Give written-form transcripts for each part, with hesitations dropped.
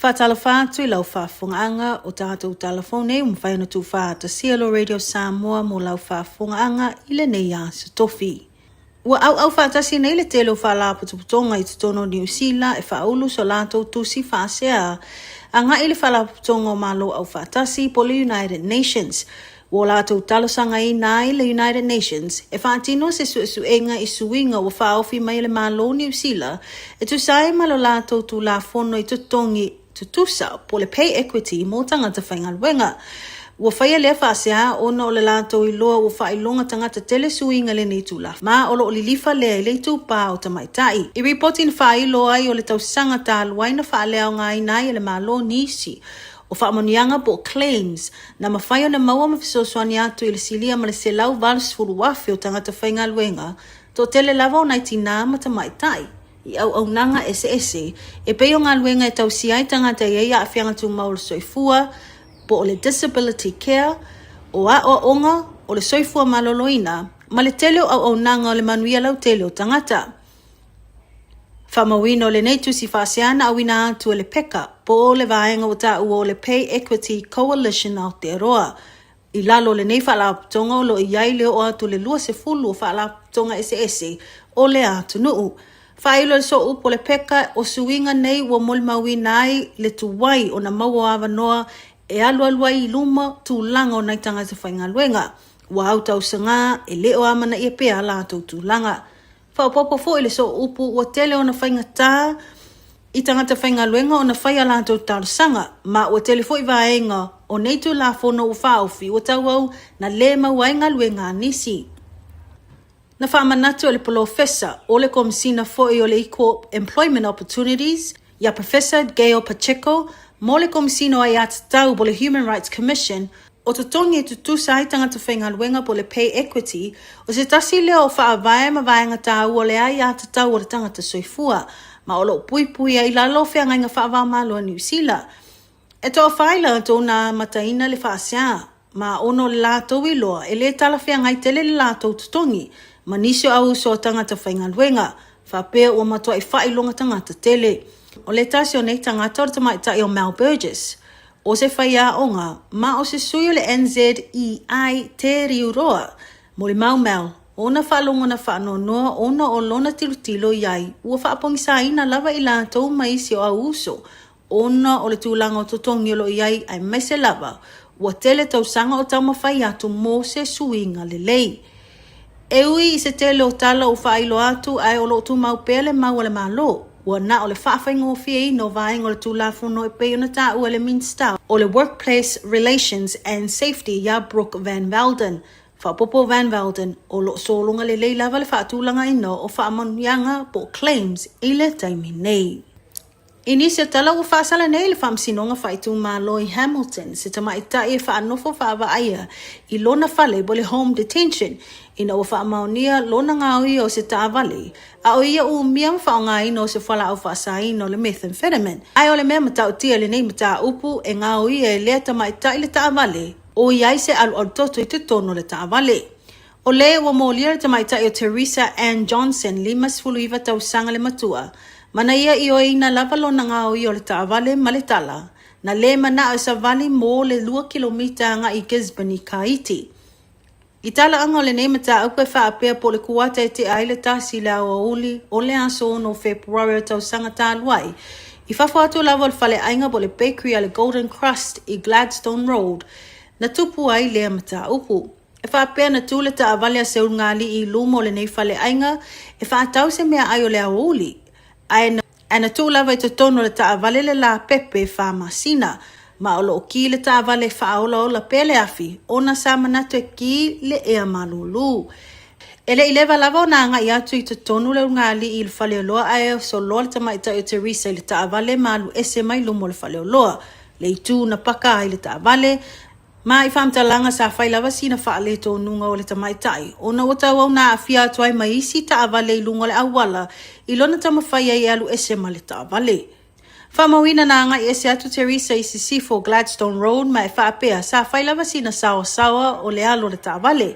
Faatalofa atu i lau faafofogaaga o tatou tala fou nei ua mafai ona tuufaatasia lo Radio Samoa mo lau faafofogaaga i lenei aso tofi. Ua auau faatasi nei le tele o faalapotopotoga i totonu o Niu Sila e faaulu so latou tusi faasea agai i le Faalapotopotoga o Malo Aufaatasi po o le United Nations. Ua latou talosagaina ai le United Nations e faatino se suesuega i suiga ua faaofi mai e le Malo o Niu Sila e tusa ai ma lo latou Tulafono i totogi tutusa po o le pay equity mo tagata faigaluega. Ua faia lea faasea ona o le latou iloa ua faailoga tagata tele suiga lenei tulafono ma o lo o lilifa lea i le itupa o tamaitai. I ripoti na faailo ai o le tausaga talu ai na faaleaogaina ai e le Malo nisi o faamanuiaga po o claims na mafai ona maua ma fesoasoani atu i le silia ma le 180,000 o tagata faigaluega, toatele lava o nai tinā ma tamaitai, i auaunaga eseese, e pei o galuega e tausia ai tagata e i ai aafiaga tumau o le soifua, po o le disability care, o aoaoga o le soifua maloloina, ma le tele o auaunaga o le manuia lautele o tagata. Faamauina o lenei tusi faasea na auina atu e le PECA, po o le vaega ua taua o le Pay Equity Coalition Aotearoa. I lalo o lenei faalapotopotoga o lo o i ai le oo atu i le 20 o faalapotopotoga eseese o le atunuu. Faailo e le sooupu o le PECA, o suiga nei ua molimauina ai le tuai ona maua o avanoa e alualu ai i luma tulaga o nai tagata faigaluega ua autausagā e le o amanaia pea a latou tulaga. Faaopoopo foi le sooupu ua tele ona faigata i tagata faigaluega ona fai a latou talosaga, ma ua tele foi vaega o nei Tulafono ua faaofi ua tauau na le maua ai galuega a nisi. Na faamanatu e le Polofesa o le Komesina foi o le Equal Employment Opportunities, ia Professor Gail Pacheco, mo le Komesina o Aiatatau po le Human Rights Commission, O totogi e tutusa ai tagata faigaluega po o le pay equity, o se tasi lea o faavae ma vaega taua o le aiatatau o le tagata soifua, ma o lo o puipuia i lalo o feagaiga faava-o-Malo a Niu Sila. E toafa ai latou na amataina le faasea, ma ona o le latou iloa e le talafeagai tele le latou totogi ma nisi o auuso a tagata faigaluega, faapea ua matuai faailoga tagata tele. O le tasi o nei tagata o le tamaitai o Mel Burgess, O se faiaoga ma o se sui o le NZEI Te Riu Roa, molimau Mel, ona faalogona faanoanoa ona o lona tilotilo i ai ua faapogisaina lava i latou ma isi o auuso ona o le tulaga o totogi o lo o i ai aemaise lava ua tele tausaga o taumafai atu mo se suiga lelei. E ui i se tele o tala ua faailoa atu ae o lo o tumau pea le mau a le Malo, ua na o le faafaigofieina o vaega o le Tulafono e pei ona taua e le Minisita o le Workplace Relations and Safety ia Brooke Van Velden. Faaopoopo Van Velden, o lo o sologa lelei lava le faatulagaina o faamanuiaga po o claims i le taimi nei. I nisi o tala ua faasala nei le Faamasinoga Faaitumalo i Hamilton, se tamaitai e faanofo faavaaia i lona fale po le home detention ina ua faamaonia lona gaoia o se taavale a o ia umia ma faaaogaina o se fualaau faasaina o le methamphetamine. Ae o le mea matautia i lenei mataupu e gaoia e lea tamaitai le taavale o i ai se alualutoto i totonu o le taavale. O le ua molia le tamaitai o Teresa Ann Johnson, 59 tausaga le matua, ma na ia ioeina lava lona gaoia o le taavale ma le tala, na le manao e savali mo le lua kilomita agai i Gisborne i Kaiti. I talaaga o lenei mataupu e faapea po o le kuata e tea ai le tasi i le aoauli o le aso 6 o Fepuari o le tausaga talu ai, i fafo atu lava o le faleaiga po o le bakery a le Golden Crust i Gladstone Road, na tupu ai lea mataupu. E faapea na tu le taavale a Seulugaalii i luma o lenei faleaiga e faatau se meaai o le aoauli, ae na, ae na tuu lava i totonu o le taavale le lapepe fa masina, ma o lo o ki le taavale e faaolaola pea le afi ona sa manatu e ki le ea malūlū. E le i leva lava ona agai atu i totonu le Ulugaalii i le faleoloa ae soloa le tamaitai o Teresa i le taavale ma alu ese mai luma o le faleoloa, le itu na paka ai le taavale, Ma i faamatalaga sa fai lava sina faaletonuga o le tamaitai, ona ua tauau na aafia atu ai ma isi taavale i luga o le auala i lona taumafai ai e alu ese ma le taavale. Faamauina na agai ese atu Teresa i sisifo Gladstone Road ma e faapea sa fai lava sina saoasaoa o le alu o le taavale.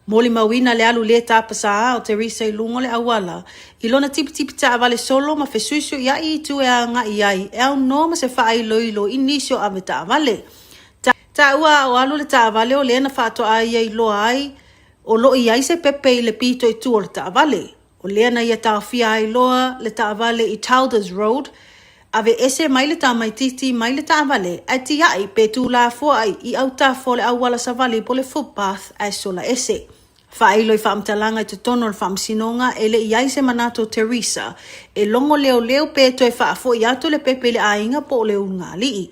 Molimauina le alu le tapasā o Teresa i luga o le auala, i lona tipitipi taavale solo ma fesuisuiai i itu e agai ai e aunoa ma se faailoilo i nisi o avetaavale. Taua a o alu le taavale o lea na faatoa ia iloa ai o lo o i ai se pepe i le pito i tua o le taavale. O lea na ia taofia ai loa le taavale i Childers Road, aveese mai le tamaitiiti mai le taavale ae tiai pe tuulafoai i autafa o le auala savali po o le footpath ae sola ese. Faailo i faamatalaga i totonu o le faamasinoga e le i ai se manatu o Teresa e logo leoleo pe toe faafoi atu le pepe i le aiga po o le ulugalii.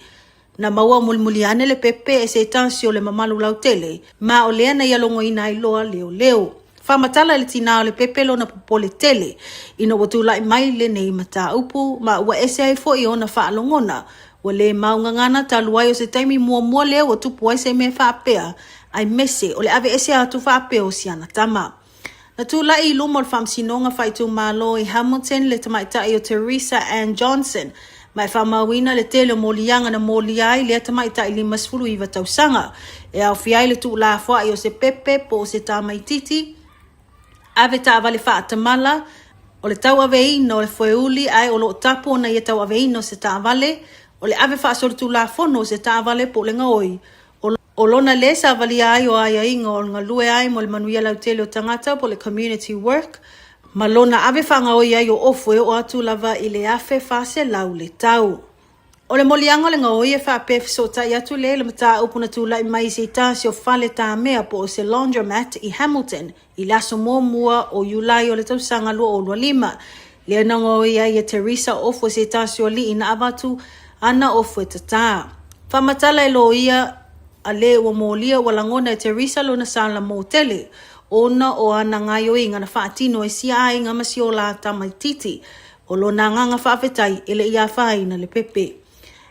Na maua mulimuli ane le pepe e se tasi o le mamalu lautele, ma o lea na ia logoina ai loa leoleo. Faamatala i le tinā o le pepe lona popole tele ina ua tulai mai lenei mataupu, ma ua ese ai foi ona faalogona. Ua le mau gagana talu ai o se taimi muamua lea ua tupu ai se mea faapea, aemaise o le aveese atu faapea o si ana tama. Na tulai i luma o le Faamasinoga Faaitumalo i Hamilton le tamaitai o Teresa Ann Johnson ma e faamauina le tele o moliaga na molia ai lea tamaitai 59 tausaga e aofia ai le tuulafoai o se pepe po o se tamaitiiti ave taavale faatamala, o le tauaveina o le foeuli ae o lo o tapu ona ia tauaveina o se taavale, o le ave faasolitulafono o se taavale po o le gaoi O lona lē savalia ai o aiaiga o le galue ai mo le manuia lautele o tagata po o le community work ma lona ave faagaoi ai o ofu e oo atu lava i le 1400 le tau. O le moliaga o le gaoi e faapea e fesootai atu lea i le mataupu na tulai mai i se tasi o fale tamea po o se laundromat i Hamilton i le aso muamua o Iulai o le tausaga 2025, lea na gaoi ai e Teresa Ofu e se tasi o alii na avatu ana ofu e tatā. Faamatala e loia a le ua molia ua lagona e Teresa lona sala mōtele ona o ana gaioiga na faatino e sia aiga ma si o la tamaititi. O lona agaga faafetai e le i afaina le pepe.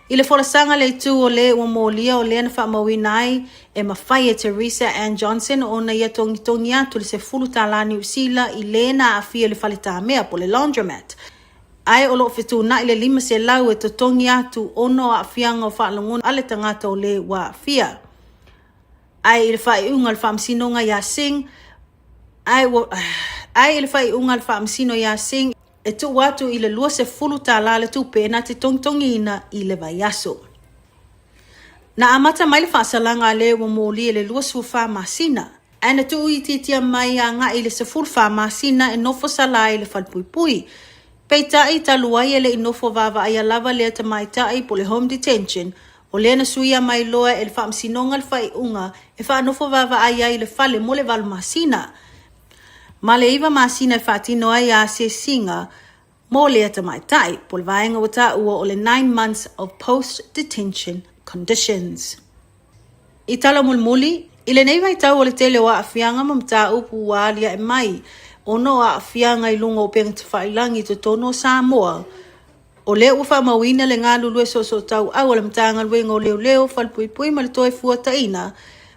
I le folasaga le itu o le ua molia o lea na faamauina ai e mafai e Teresa Ann Johnson ona ia togitogi atu le 10 tālā Niu Sila i le na aafia i le fale tamea po o le laundromat ae o lo o fetuunai le 500 e totogi atu ona o aafiaga o faalogona a le tagata o le ua aafia. Ae i le faaiuga o le faamasinoga iā Singh ae ua ae i le faaiuga a le faamasino iā Singh e tuu atu i le 20 tālā le tupe na te togitogiina i le vaiaso. Na amata mai le faasalaga a le ua molia i le 24 masina, ae na tuuitiitia mai agai i le 14 masina e nofo sala ai i le falepuipui. Peitai, talu ai e le i nofo vaavaaia lava lea tamaitai po o le home detention, o lea na suia mai loa e le faamasinoga le faaiuga e faanofo vaavaai ai i le fale mo le valu masina. Ma le iva masina e faatino ai asiasiga mo lea tamaitai, po o le vaega ua taua o le nine months of post-detention conditions. I tala mulimuli, i lenei vaitau o le tele o aafiaga ma mataupu ua aliae mai ona o aafiaga i luga o upega tafailagi i totonu o Samoa, o lea ua faamauina le galulue soosootauau a le Matagaluega o Leoleo, Falepuipui ma le Toefuataiga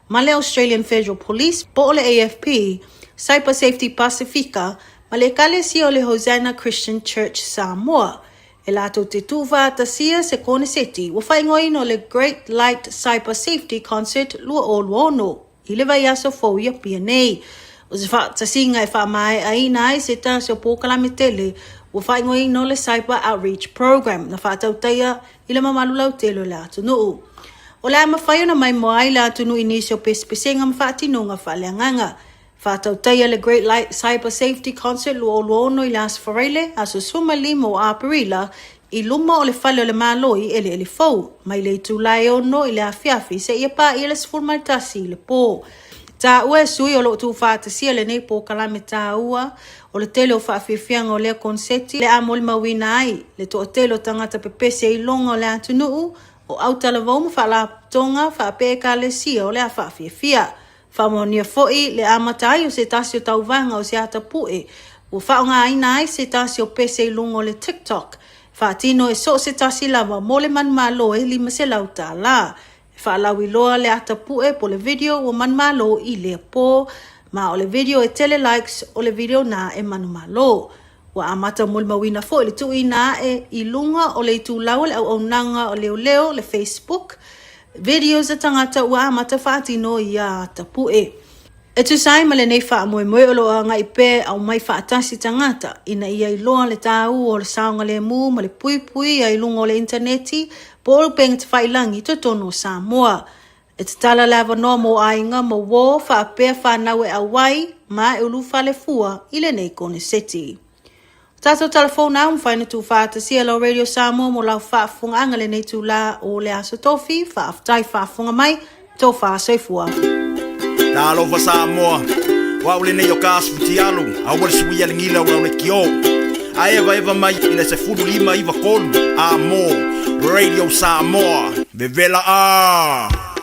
ma le Australian Federal Police po o le AFP, Cyber Safety Pasifika ma le Ekalesia o le Hosanna Christian Church Samoa e latou te tuufaatasia se koneseti ua faaigoaina o le Great Light Cyber Safety Concert 2026 i le vaiaso fou i Apia nei. O se faatasiga e faamaeaina ai se tasi o polokalame tele ua faaigoaina o le Cyber Outreach Program na faatautaia i le mamalu lautele o le atunuu. O le a mafai ona maimoa ai le atunuu i nisi o pesepesega ma faatinoga faaleagaga. Faatautaia le Great Light Cyber Safety Concert 2026 i le Aso Faraile, aso 15 o Aperila, i luma o le Fale o le Malo i Eleele Fou, mai le itula e 6 i le afiafi seia paia le 11 i le po. Taua e sui o lo o tuufaatasia lenei polokalame taua o le tele o faafiafiaga o lea koneseti le a molimauina ai le toatele o tagata pepese iloga o le atunuu, o autalavou ma faalapotopotoga faapea ekalesia o le a faafiafia. Faamaonia foi le amata ai o se tasi o tauvaga o se ata pue ua faaaogaina ai se tasi o pese i luga o le TikTok e faatino e so o se tasi lava mo le manumalo e $500. E faalauiloa le ata pue po o le video ua manumalo i lea po, ma o le video e tele likes o le video na e manumalo. Ua amata molimauina foi le tuuina ae i luga o le itulau o le auaunaga o leoleo, le Facebook, videos a tagata ua amata faatino ia ata pue. E tusa ai ma lenei faamoemoe o lo o agai pea e aumai faatasi tagata ina ia iloa le tāua o le saogalemu ma le puipuia i luga o le initaneti po o upega tafailagi i totonu o Samoa. E tatala le avanoa mo aiga ma uo faapea fanau e auai ma e ulufale fua i lenei koneseti. O tatou talafou na ua mafai ona tuufaatasia e lau Radio Samoa mo lau faafofogaaga lenei itula o le Aso Tofi. Faafetai faafofoga mai, tofa soifua. Talofa Samoa, o au lenei o ka asu futialu, aua le suia le gila o lau leitio. A evaeva mai i le 15 93 a mo Radio Samoa, vevela a!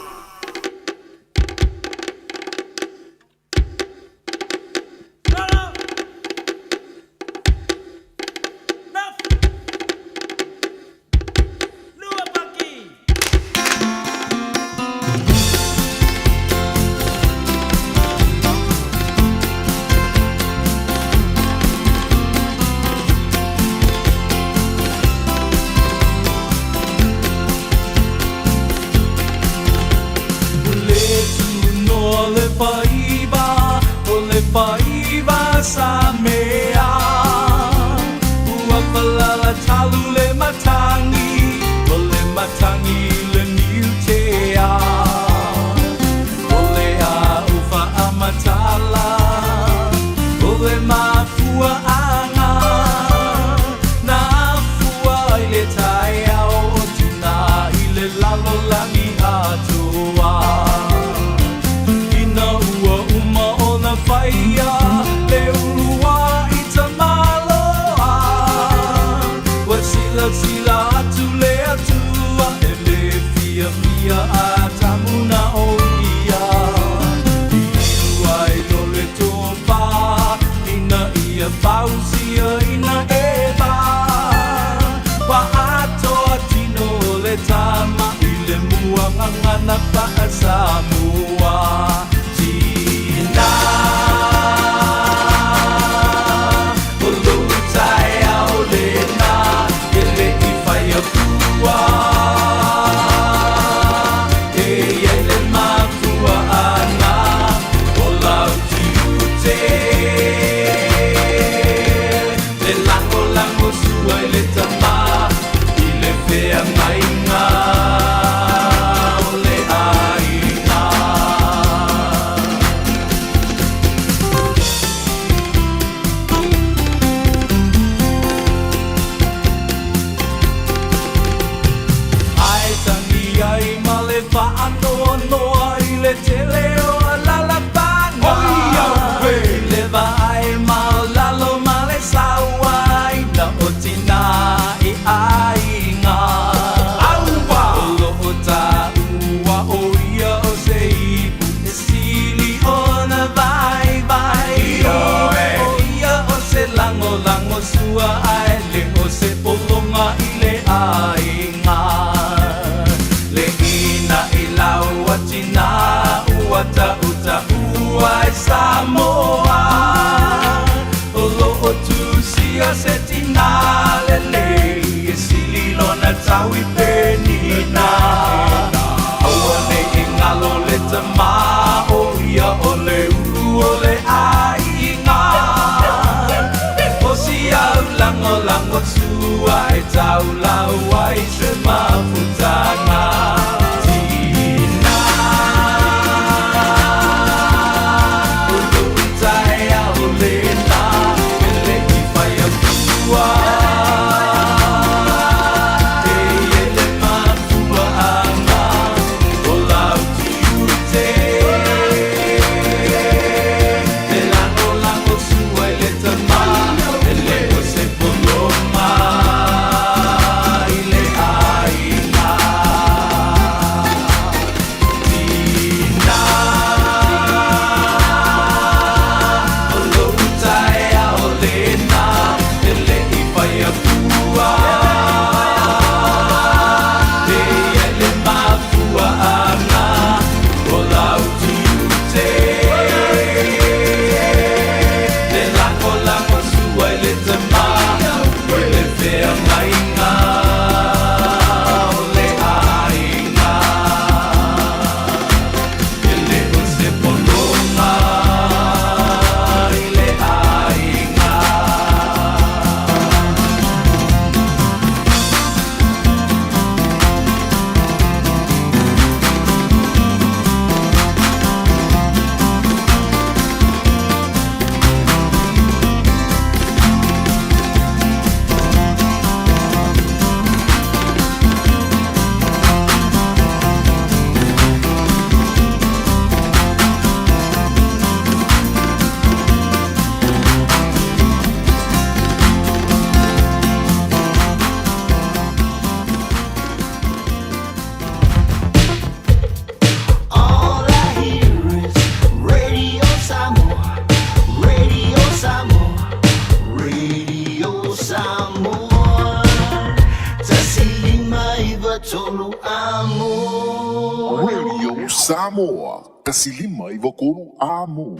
3 amo. Radio Samoa, 1.5 93 Amo.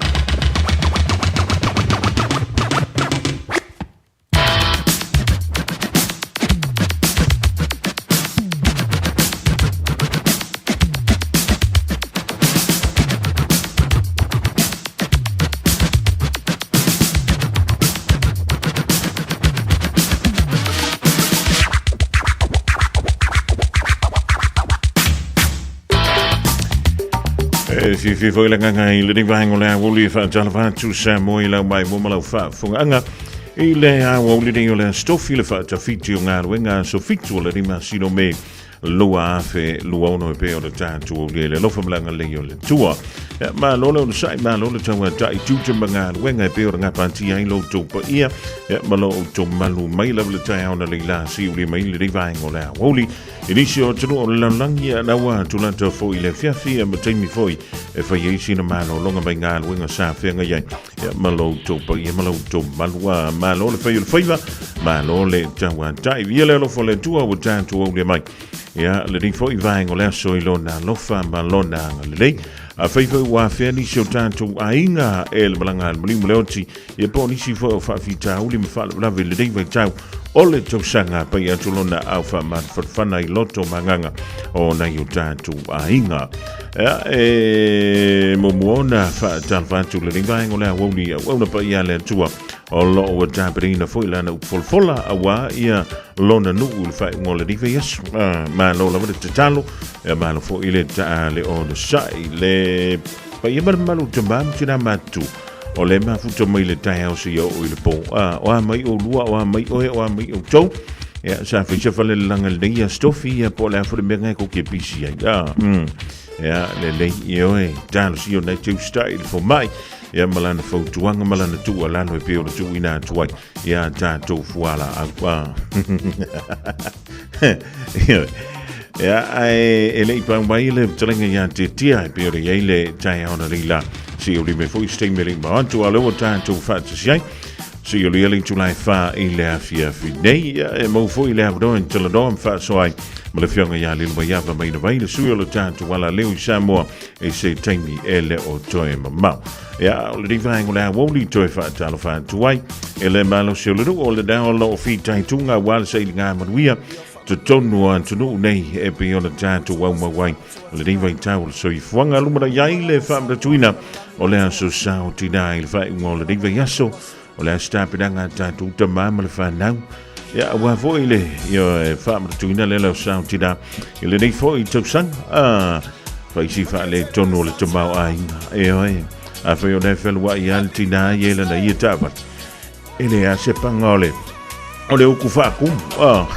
E fiafia foi le agaga i lenei vaega o le aoauli e faatalofa atu Samoa i lau maimoa ma lau faafofogaaga i le aoauli nei o le Aso Tofi le faatafiti o galuega aso 7 o lenei masina o Me 2026 e pei ona tatou aulia i le alofa ma le agalelei o le Atua. Ia, malo le onosai, malo le tauatai tiute ma galuega e pei ona gapatia ai lo outou paia, ia, ma lo outou malu mai lava le taeao na leila siulia mai lenei vaega o le aoauli. I nisi o atunuu o le lalolagi, ia, na ua tulata foi i le afiafi, ia, ma taimi foi e fai ai sina malologa mai galuega sa feagai ai, ia, ma lo outou paia ma lo outou malu. A, malo le fai o le faiva, malo le tauatai. Ia le alofa o le Atua ua tatou aulia mai. Ia, lenei foi vaega o le aso i lona alofa ma lona agalelei. Afai foi ua afea nisi o tatou aiga e le malaga a le maliu ma le oti, ia po o nisi foi o faafitauli ma faalavelave i lenei vaitau o le tausaga, pai atu lona au faamafanafana i loto ma agaga o nai o tatou aiga. Ia, e muamua ona faatalofa atu lenei vaega o le aoauli auauna paia a le Atua o lo o ua tapenaina foi lana upu folafola aua ia lona nuu i le faaiuga o lenei vaiaso. Ah, malo lava le tatalo, ia malo foi le taa le onosai, le paia ma le mamalu o tama ma tina matutu o le mafuta mai le taeao seia oo i le po. Ah, o a mai oulua, o a mai oe, o a mai outou. Ia, sa faisa fale le langa lenei aso Tofi, ia po o le a foi le mea ngai kou ke pisi ai. Ah, Ia, lelei, ioe, talosia o nai teu stai le fomai. Ia ma lana fautuaga ma lana tuualalo e pei ona tuuina atu ai ia tatou fualaau. Ah. Ioe. Ia, ae e le i pau mai le fetalaiga ia Tietia e pei ona i ai le taeao na leila se i ulime foi se taimi e le i mao atu a o lea ua tatou faatasi ai se i ulia le itula e 4 i le afiafi nei. Ia, e maua foi le avanoa e talanoa ma faasoa ai ma le afioga ia Lilomaiava Mainavai, le sui o le tatou alaleo i Samoa i se taimi e le o toe mamao. Ia, o lenei vaega o le aoauli toe faatalofa atu ai e le malosi o le nuu o le o lo o fitaituga aua le sailiga manuia totonu o atunuu nei e pei ona tatou aumau ai lenei vaitau o le soifuaga. Lumanai ai le faamanatuina o le aso sao tinā i le faaiuga o lenei vaiaso o le aso tapenaga a tatou tamā ma le fanau. Ia, aua foi le ia, e faamanatuina le lau sao tinā i lenei foi tausaga. Ah, faisi faaletonu o le tamaoaiga. E oe, afai o le feluai lava le tinā ia i lana ia taavale, e le a se paga o le o le uku faakumu. Ah.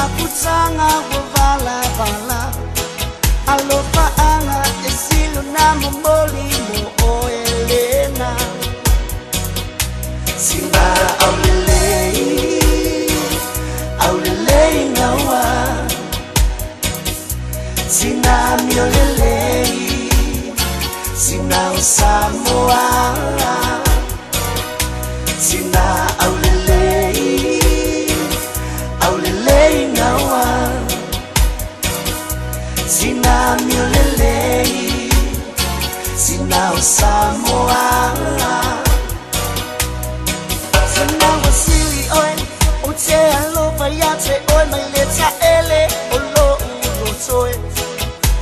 Mafutaga ua valavala Alofaaga e sili na momoli mo oe lena Sina aulelei Aulelei gaua Sina miolelei Sina o Samoa Sina aulelei Aulelei gaua Sina miolelei Sina o Samoa Sina ua sili oe Ou te alofa ia te oe mai le taele o lo'u loto e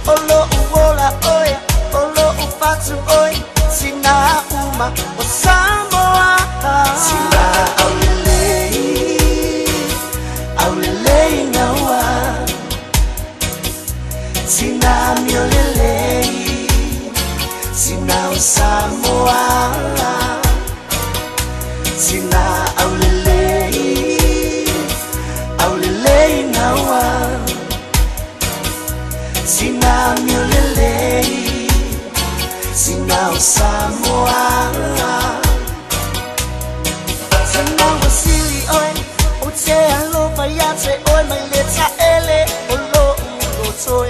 O lo'u ola oe O lo'u fatu oe Sina uma o Samoa Sina aulelei Aulelei gaua Sina miolelei Sina o Samoa Sina aulelei Aulelei gaua Sina miolelei Sina o Samoa Sina ua sili oe Ou te alofa ia te oe mai le taele o lo'u loto e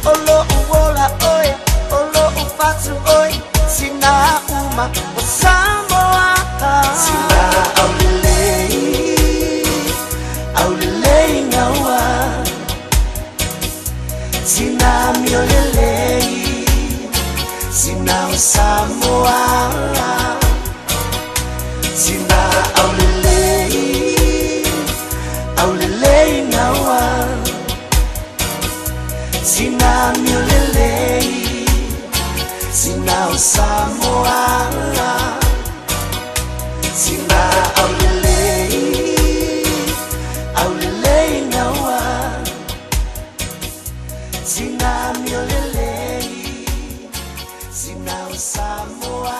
O lo'u ola oe O lo'u fatu oe Sina uma o Samoa Sina aulelei Aulelei gaua Sina miolelei Sina o Samoa Sina aulelei Aulelei gaua Sina miolelei Sina o Samoa Sina aulelei Aulelei gaua Sina miolelei Sina o Samoa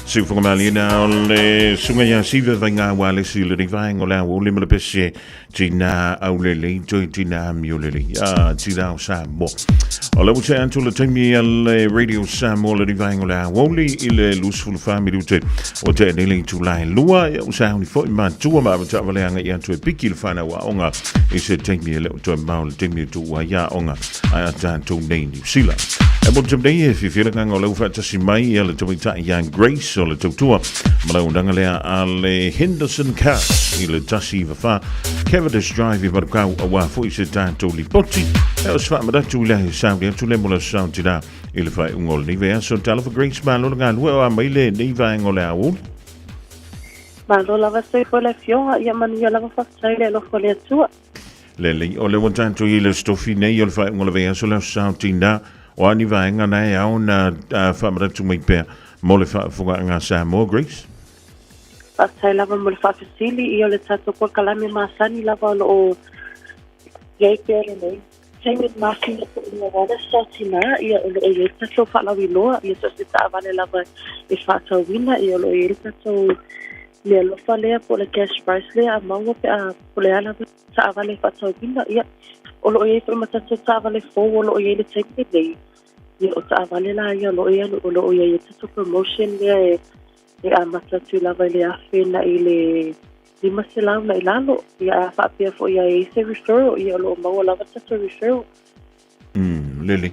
Siufoga maliena o le suga ia siva vainga ualesi i lenei vaega o le aoauli ma le pese tina aulelei toe tina amiolelei a tina o Samoa. O le ua tea atu le taimi a le Radio Samoa lenei vaega o le aoauli i le 24 minute o tea nei le itula e lua ia ua sauni foi matua ma avataavaleaga i atu e piki le whanau aoga i se taimi e le o toe mao le taimi e tuu ai aoga ai a tātou nei New Zealand. E mo te nei e fiafia le agaga o le ufaatasi mai ia le tamaitai ia Grace o le tautua ma le auaunaga lea a le Henderson Cars i le 194 Cavendish Drive i Manukau auā foi se tātou lipoti e o se faamanatu i le sauni atu le mo le aso tina i le faaiuga o lenei vaiaso. Talofa Grace, malo le galue o a mai lenei vaega o le aoauli. Malo lava soifua le afioga, ia manuia lava faafetai le alofa o le Atua. Lelei, o le ua tatou i le stofi nei o le faaiuga o le vaiaso le aso sao tina, o a ni vaega na e ao na faamanatu mai pea mo le faafofogaaga a Samoa, Grace? Faafetai lava mo le faafesili, ia o le tatou polokalame masani lava o lo o i ai pea lenei taimi i masina foi ua aua le aso sao tina, ia o lo o i ai le tatou faalauiloa, ia so o se taavale lava e faatauina, ia o lo o i ai le tatou mealofa lea po o le cash prize lea a maua pe a po o le a lava taavale faatauina, ia, o lo o i ai foi ma tatou taavale fou o lo o i ai i le taimi lenei, ia, o taavale la ia o lo o i ai, o lo o i ai le tatou promotion lea e, e amata atu lava i le 1000 na'i le 500 na'i lalo, ia, a faapea foi a i ai se referral, ia, o lo o maua lava tatou referral. Lelei.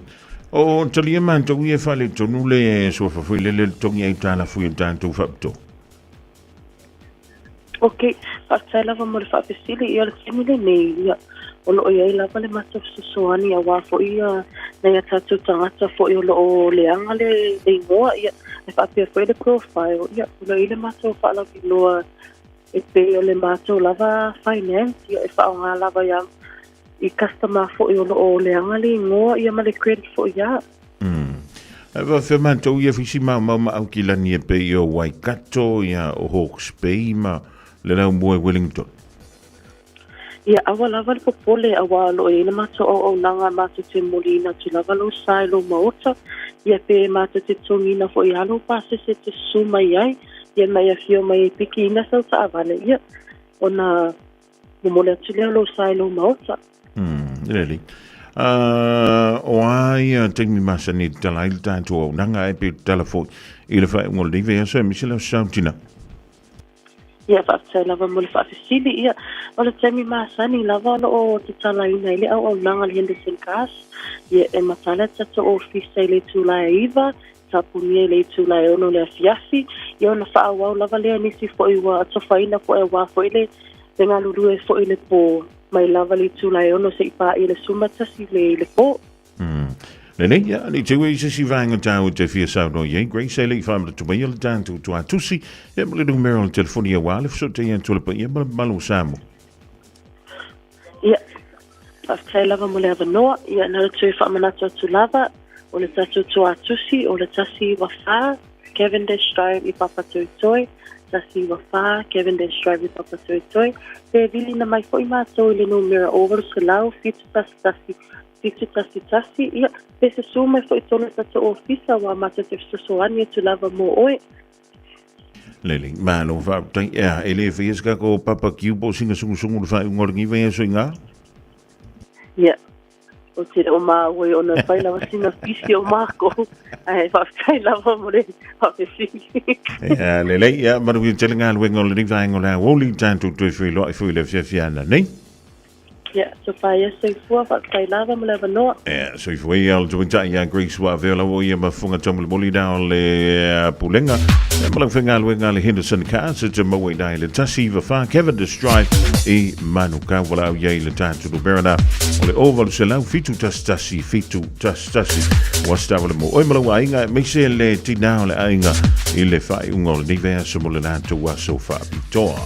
O talia matou ia e faaletonu le suafa foi lele le togi aitalafu i o tatou faapitoa. Ok, faafetai lava mo le faafesili. Ia o le taimi lenei, ia, o lo o i ai lava le matou fesoasoani aua foi ia nai a tatou tagata foi o lo o leaga le, le igoa, ia, e faapea foi le profile, ia, o lo o i ai le matou faalauiloa e pei o le matou lava finance, ia, e faaaoga lava ia i customer foi o lo o leaga le igoa, ia, ma le credit foi ia. Ae faafefea matou ia fisi maumau ma Aukilani e pei o Waikato, ia o Hawke's Bay ma le laumua i Wellington? Ia, aua lava le popole, auā o lo o i ai le matou auaunaga matou te moliina atu lava lou sa i lou maota, ia pe matou te totogiina foi lava lou pasese e te susu mai ai, ia ma e afio mai e pikiina sau taavale, ia, ona. Momoli atu lea o lou sa i lou Maota. Lelei. O a ia taimi masani e tatala ai le tatou auaunaga ae pe tatala foi i le faaiuga o lenei vaiaso aemaise le Aso Saotina? Ia, faafetai lava mo le faafesili. Ia, o le taimi masani lava o lo o tatalaina ai le auaunaga a le Henderson Cars. Ia, e matala le tatou ofisa i le itula e 9, tapunia i le itula e 6 o le afiafi. Ia, ona faaauau lava lea nisi foi ua atofaina foi aua foi le le galulue foi i le po, mai lava le itula e 6 seia paia le 11 i le po. Lelei, ia, ne i te i ua i se isi vaega tāua e te fia saunoa i ai, Grace, e le i faamanatu maia le tatou tuatusi, ia ma le numera o le telefoni auā le fesootaiga atu a le paia ma le mamalu o Samoa. Ia, faafetai lava mo le avanoa. Ia, na o le toe faamanatu atu lava, o le tatou tuatusi, o le 194 Cavendish Drive i Papatoetoe, 194 Cavendish Drive i Papatoetoe. Pe vilina mai foi matou i le numera 0800 711 711, ia, pe susu mai foi tonu i le tatou ofisa, aua matou te fesoasoani atu lava mo oe. Lelei, malo faafetai. Ea, e le faia se tatou barbecue po o sina sugusugu i le faaiuga o lenei vaiaso i ina? Ia, ou te le o maua i ona fai lava sina pisi o mākou, ae faafetai lava mo le faafesili. Ea, lelei, ia, manuia tele galuega o lenei vaega o le aoauli, tatou toe feiloai foi i le afiafi ana nei. Ia, sofa ia soifua, faafetai lava mo le avanoa. Ia, soifua ia o le tamaitai ia Grace ua avea lava o ia ma fofoga taumolimoli na o le Pulega ma lau faigaluega a le Henderson Cars e te maua i na i le 194 Cavendish Drive i Manukau. Valaau i ai i le tatou numera na o le 0800 711 711. Ua se tavale mo oe ma lau aiga aemaise le tinā o le aiga i le faaiuga o lenei vaiaso mo le latou aso faapitoa.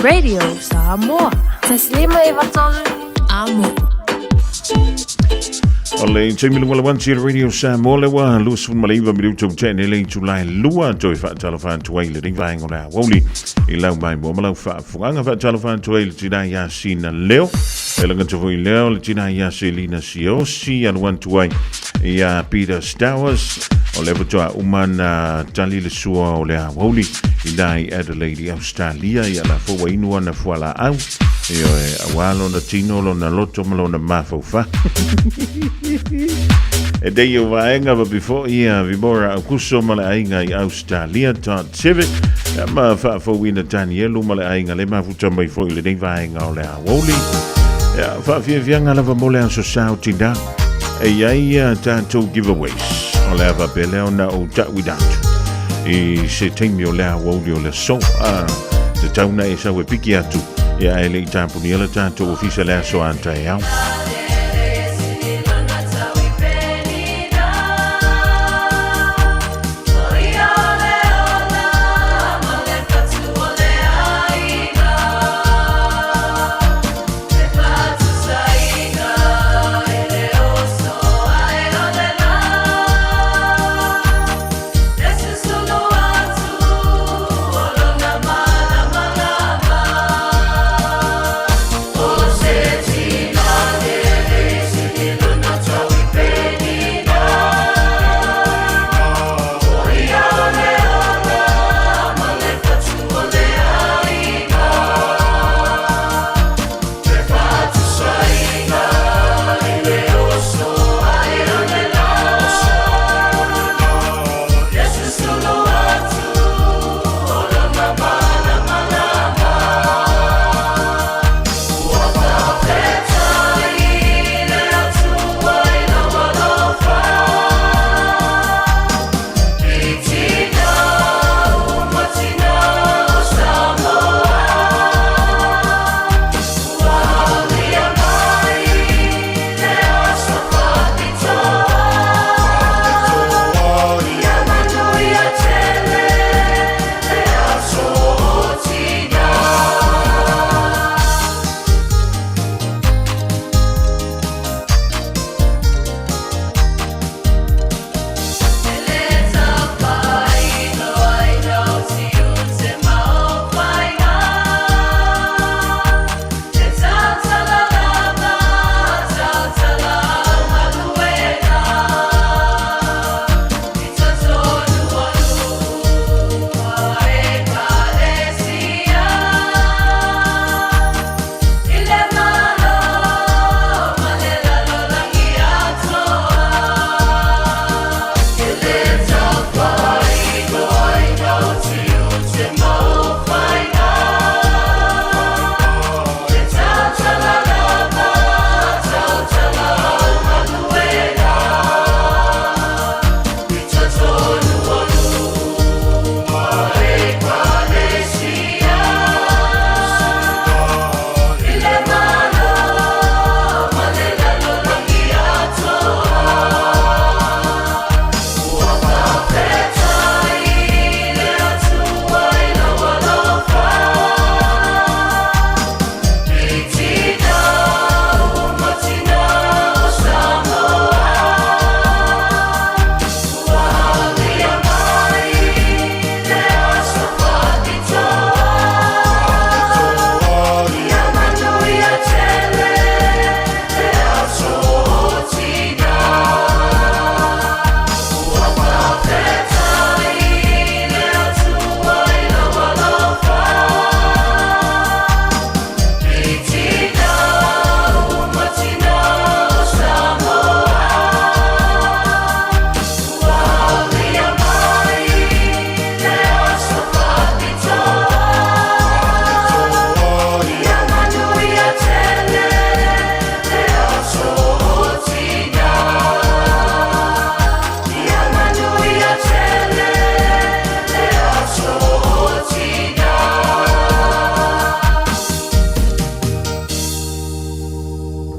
Radio Samoa. Taslima e vatolu amo. O le taimi luga le wanti Radio Samoa le ua 29 minuta ua tene le itula e lua toe faatalofa atu ai lenei vaega o le aoauli i lau maimoa ma lau faafogaga faatalofa atu ai le tina ia Sina Leo e lagata foi leo le tina ia Selina Siosi alu atu ai ia Peter Stowers o lea faatoa uma na tali le sua o le aoauli i na i Adelaide i Australia ia la fua inu ana fualaau ioe auā lona tino lona loto ma lona mafaufau e dei o vaega va before ia Vimora Aukuso ma le aiga i Australia Todd Civic ia ma faafouina Danielu ma le aiga le mafuta mai foi i lenei vaega o le aoauli ia faafiafiaga lava mo le aso sao tina E i ai a tatou giveaways o le a faapea lea ona ou ta'uina atu i se taimi o le aoauli o le aso a tatau na e sau e piki atu ia ae le i tapunia le tatou ofisa le aso a taeao.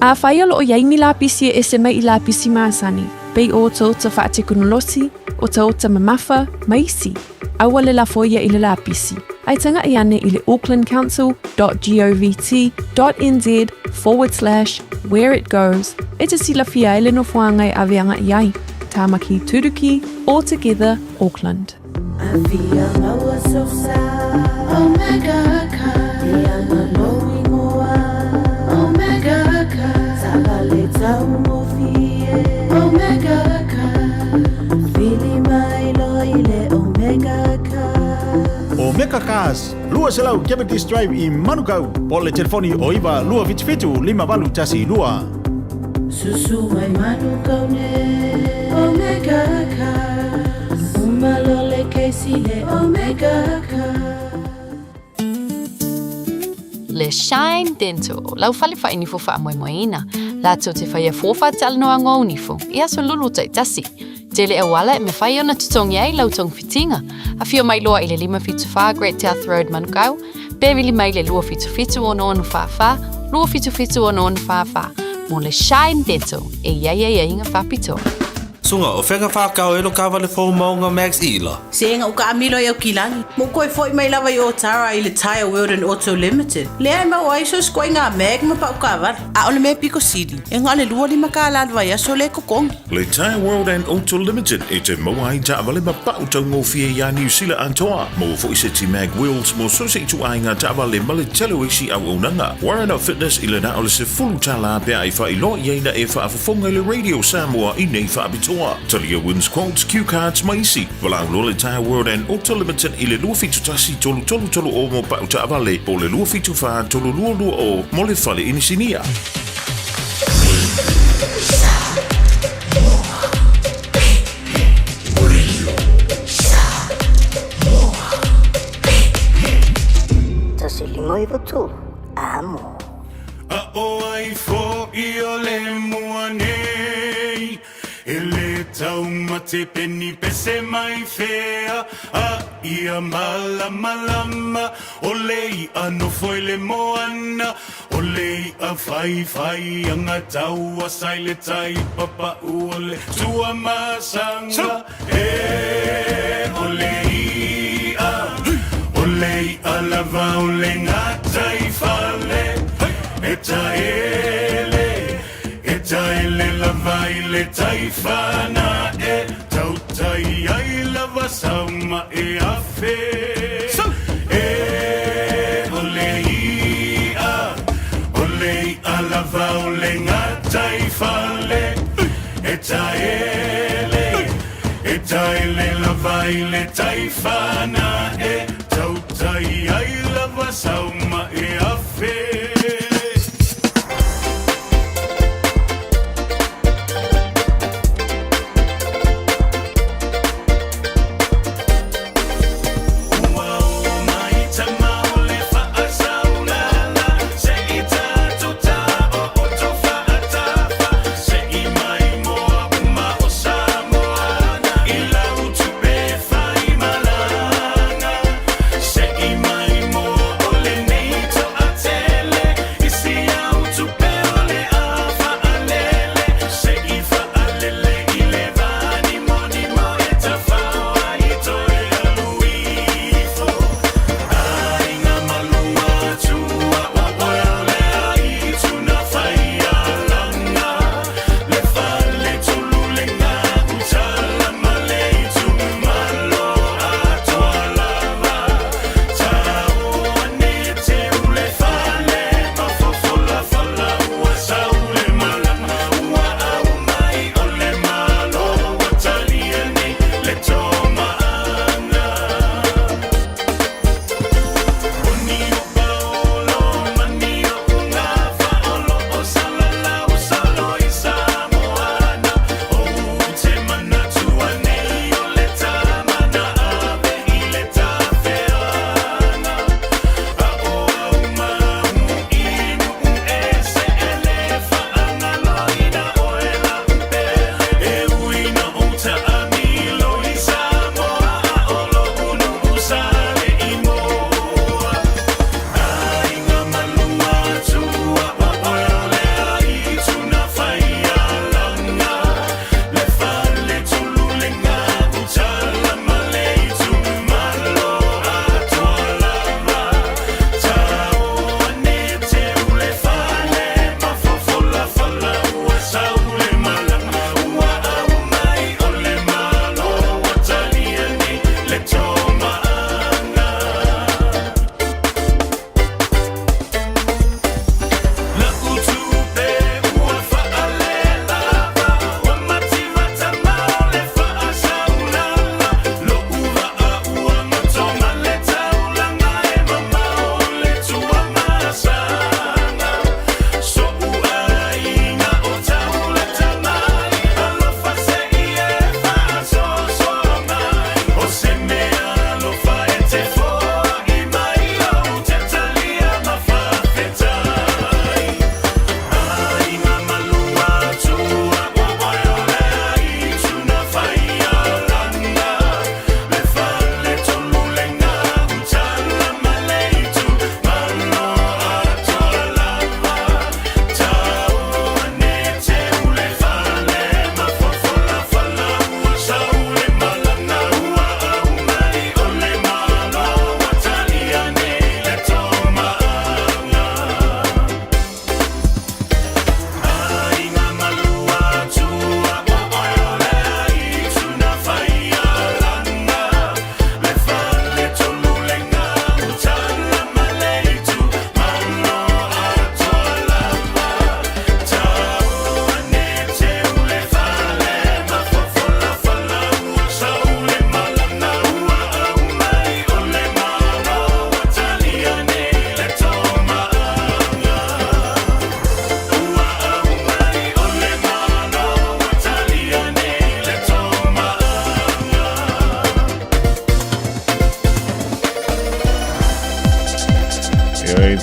Afai o lo o i ai ni lapisi e ese mai i lapisi masani, pei o otaota faatekonolosi, otaota mamafa, ma isi, aua le lafo ia i le lapisi, ae taga'i ane i le aucklandcouncil.govt.nz forward slash where it goes e te silafia ai le nofoaga e ave aga'i ai. Tāmaki Turuki, All Together, Auckland. Omega Cars, 200 Cavendish Drive i Manukau, po o le telefoni o 9 277 5812. Susu mai Manukau ne Omega Cars Uma lo le kesi le Omega Cars. Le Shine Dental, lau fale faainifo faamoemoeina, latou te faia fua faatalanoaga o nifo i aso lulu taitasi. Tele auala e mafai ona totogi ai lau togafitiga. Afio mai loa i le 574 Great South Road Manukau, pe vili mai le 277 6644, 277 6644 mo le Shine Dental e i ai aiaiga faapitoa. Suga, o fea na whakao e lo kawale fou maunga Max Ila? Se ega uka amilo i Aukilani. Mo koe foi mai lava i Otara i le Tyre World and Auto Limited. Lea e maua ai so sikoaiga mag ma pau kaavale. A o le mea piko sili, e na o le $25 le vaiaso lea e totogi. Le Tyre World and Auto Limited e te maua ai taavale ma pau taugofie iā Niu Sila atoa. Maua foi seti mag wheels mo so se ituaiga taavale ma le tele o isi auaunaga. Warren Fitness i le na o le $10 pe a e faailoa i ai na e faafofoga i le Radio Samoa i nei faapitoa. Talia wins quotes, cue cards ma isi. Valaau loa le Tyre World and Auto Limited i le 271 333 o mo pau taavale po o le 274 322 mo le fale inisinia. 1 5 9 3, amo. A o ai fo'i o le mua nei E le taumate peni pese mai fea A ia malamalama O le i'a nofo i le moana O le i'a faifai aga taua sa i le tai papa'u O le Tuamasaga e O le i'a O le i'a lava o le gatai fale E taele E taele lava i le taifana e Tautai ai lava sauma e afe E o le i'a O le i'a lava o le gatai fale E taele E taele lava i le taifana e Tautai ai lava sauma e afe. Ua o mai tama o le faasaulala Se i tatou ta o o faatafa Se i mai moa uma o Samoana I lau tupe fai malaga Se i mai moa o lenei toatele.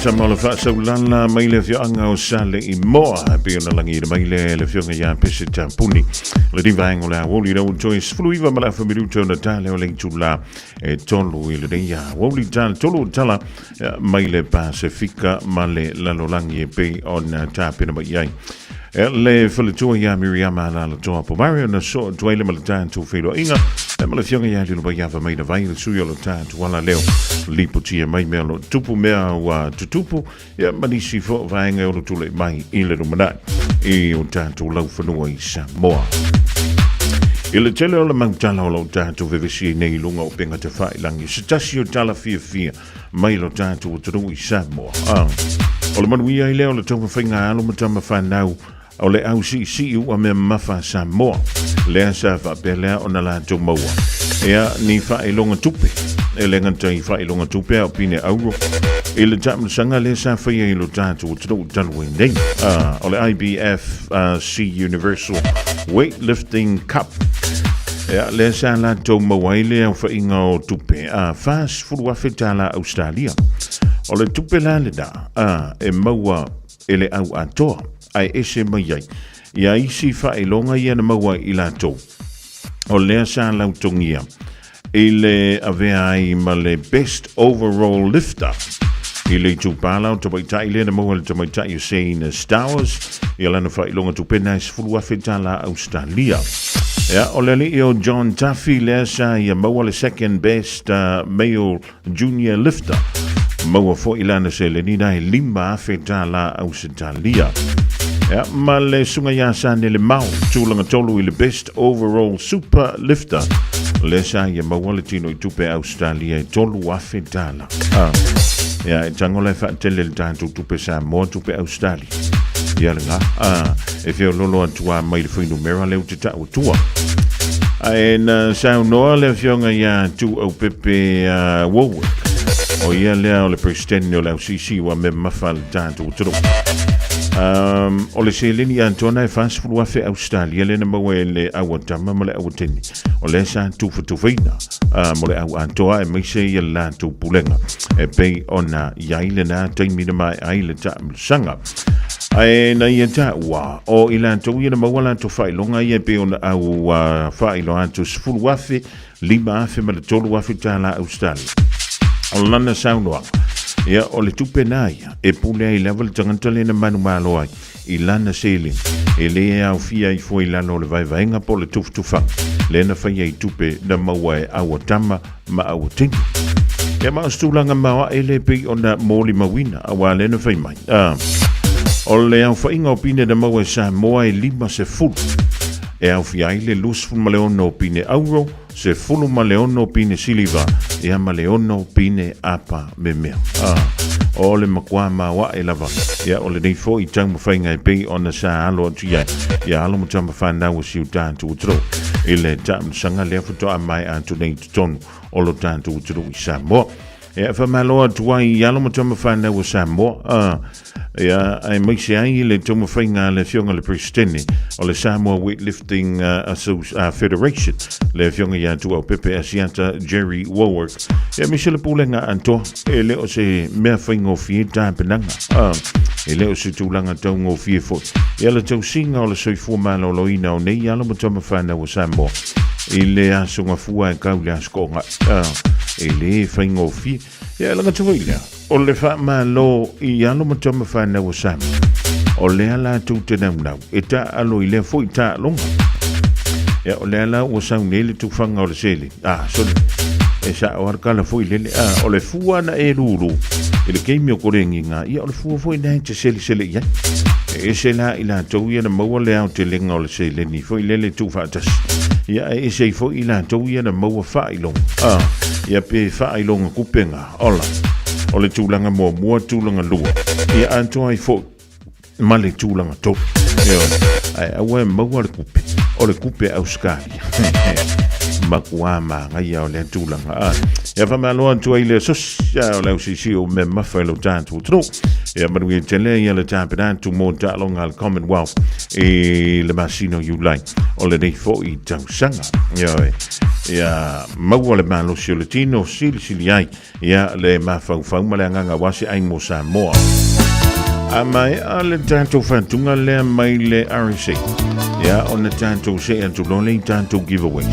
tama o le faasaulala mai le afioaga o Saleimoa e pei ona lagiina mai le le afioga ia Pese Tapuni. Le divaega o le aoauli lau toe 19 ma le afa minuta ona tale o le itula e tolu i lenei aoauli tala tolu tala mai le Pasefika ma le lalolagi e pei ona tapena mai ai. E le faletua ia Miriama Alalatoa Pomare ona soo atu ai le ma le tatou feiloaiga e ma le afioga ia Lilomaiava mai na vai le sui o lo tatou ala leo lipotia mai mea o lo tupu mea ua tutupu ia ma nisi fo vaega o lo tulai mai i le lumanai i o tatou laufanua i Samoa. I le tele o le mau tala o lo tatou vevesi ai nei i luga o upega tafailagi, se tasi o tala fiafia mai lo tatou atunuu i Samoa. Ah. O le manuia ai lea o le taumafaiga alo ma tama whanau o le au siisii ua mea mamafa a Samoa. Lea sa faapea lea ona latou maua. Ea ni faailoga tupe. E le gata i faailoga tupe a o pine auro. I le taamilosaga lea sa faia i lo tatou atunuu talu ai nei. Ah, o le IBF C Universal Weightlifting Cup. Ea, lea sa latou maua ai le aofaiga o tupe a 40,000 tālā Australia. O le tupe la lena a, e maua e le au atoa, ae ese mai ai ia isi faailoga ia na maua i latou. O lea sa lautogia i le avea ai ma le Best Overall Lifter i le itupala o tamaitai lea na maua e le tamaitai o Shane Stowers ia lana faailoga tupena e 10,000 tālā Australia. Ia, o le alii o John Tuffy lea sa ia maua le Second Best Male Junior Lifter. Maua foi lana seleni na e 5,000 tālā Ausetalia. Ia, ma le suga iā Sanele Mau, tulaga tolu i le Best Overall Super Lifter. Lea sa ia maua le tino i tupe Australia e 3,000 tālā. Ah. Ia, e tango la e faatele le tatou tupe Samoa, tupe Australia. Ia le ngā. Ah, e feololo atu a mai le fuainumera lea ou te tau atua. Ae na saunoa le afioga ia Tuaupepe Warwick, o ia lea o le Presidente o le AUCC ua me mamafa le tatou atunuu. O le seleni atoa na e 40,000 Australia lea na maua e le au atama ma le au atene. O lea sa tufatufaina mo le au atoa aemaise ia le latou pulega e pei ona i ai lena taimi na maea ai le taamilosaga. Ae na ia taua, o i latou ia na maua latou faailoga ia e pei ona au faailoa atu 10,000, 5,000 ma le 3,000 tālā Australia. O lana saunoaga, ia o le tupe nā ia e pule ai lava le tagata lea na manumalo ai i lana seleni, e lē aofia ai fua i lalo o le vaevaega po o le tufatufaga lea na faia i tupe na maua e aua tama ma aua teine. Ia ma o se tulaga maoaʻe lea e pei ona molimauina auā lea na fai mai, ā, o le aofaiga o pine na maua e Samoa e 50, e aofia ai le 26 pine auro, 16 pine siliva, ia ma le 6 pine apa memea. Ā, o le makuā maoaʻe lava, ia o lenei foi taumafaiga e pei ona sa alo atu i ai ia alo ma tama whanau o si o tātou atunuu i le taamilosaga lea faatoa maea atu nei i totonu o lo tātou atunuu i Samoa. E faamalo atu ai i alo ma tama whanau o Samoa, ā, Ia, aemaise ai le taumafaiga a le Afioga i le Peresetene o le Samoa Weightlifting Federation, le Afioga ia Tuaupepe Asiata Jerry Warwick. Ia, aemaise le pulega atoa, e le o se mea faigofie tapenaga, e le o se tulaga taugofie foi. Ia le tausiga o le soifua maloloina o nei alo ma tama fanau a Samoa i le aso gafua e kau le aso koongaʻi, e le faigofie. Ia, e lagata foi lea, o le faamalo i alo ma tama fanau a Samoa, o lea latou te naunau e taaalo i lea foi taaloga. Ia, o lea la ua sau nei le tufaga o le seleni. Ah, sole, e sao lava le kala foi lele. Ah, o le fua na e lulu i le keimi o kolegiga, ia o le fua foi lena e te selesele i ai. E ese la i latou ia na maua le aotelega o le seleni foi lele tuufaatasi. Ia, e ese ai foi i latou ia na maua faailoga. Ah, ia pe faailoga kupega. Ola, o le tulaga muamua, tulaga lua, ia atoa ai foi ma le tulaga tolu. Ioe, ae aua e maua le kupe, o le kupe Ausetalia. Matua manaia o lea tulaga. A ia faamalo atu ai le sosi o le ausiisii o mea mamafa i lo tatou atunuu. Ia manuia tele ia le tapena atu mo taaloga a le Commonwealth i le masina o Iulai o lenei foi tausaga. Ioe. Ia maua le malosi o le tino, silisili ai ia le mafaufau ma le agaga aua se ai mo Samoa. A maea le tatou faatuga lea mai le RSA, ia ona tatou see atu loa lea i tatou giveaways.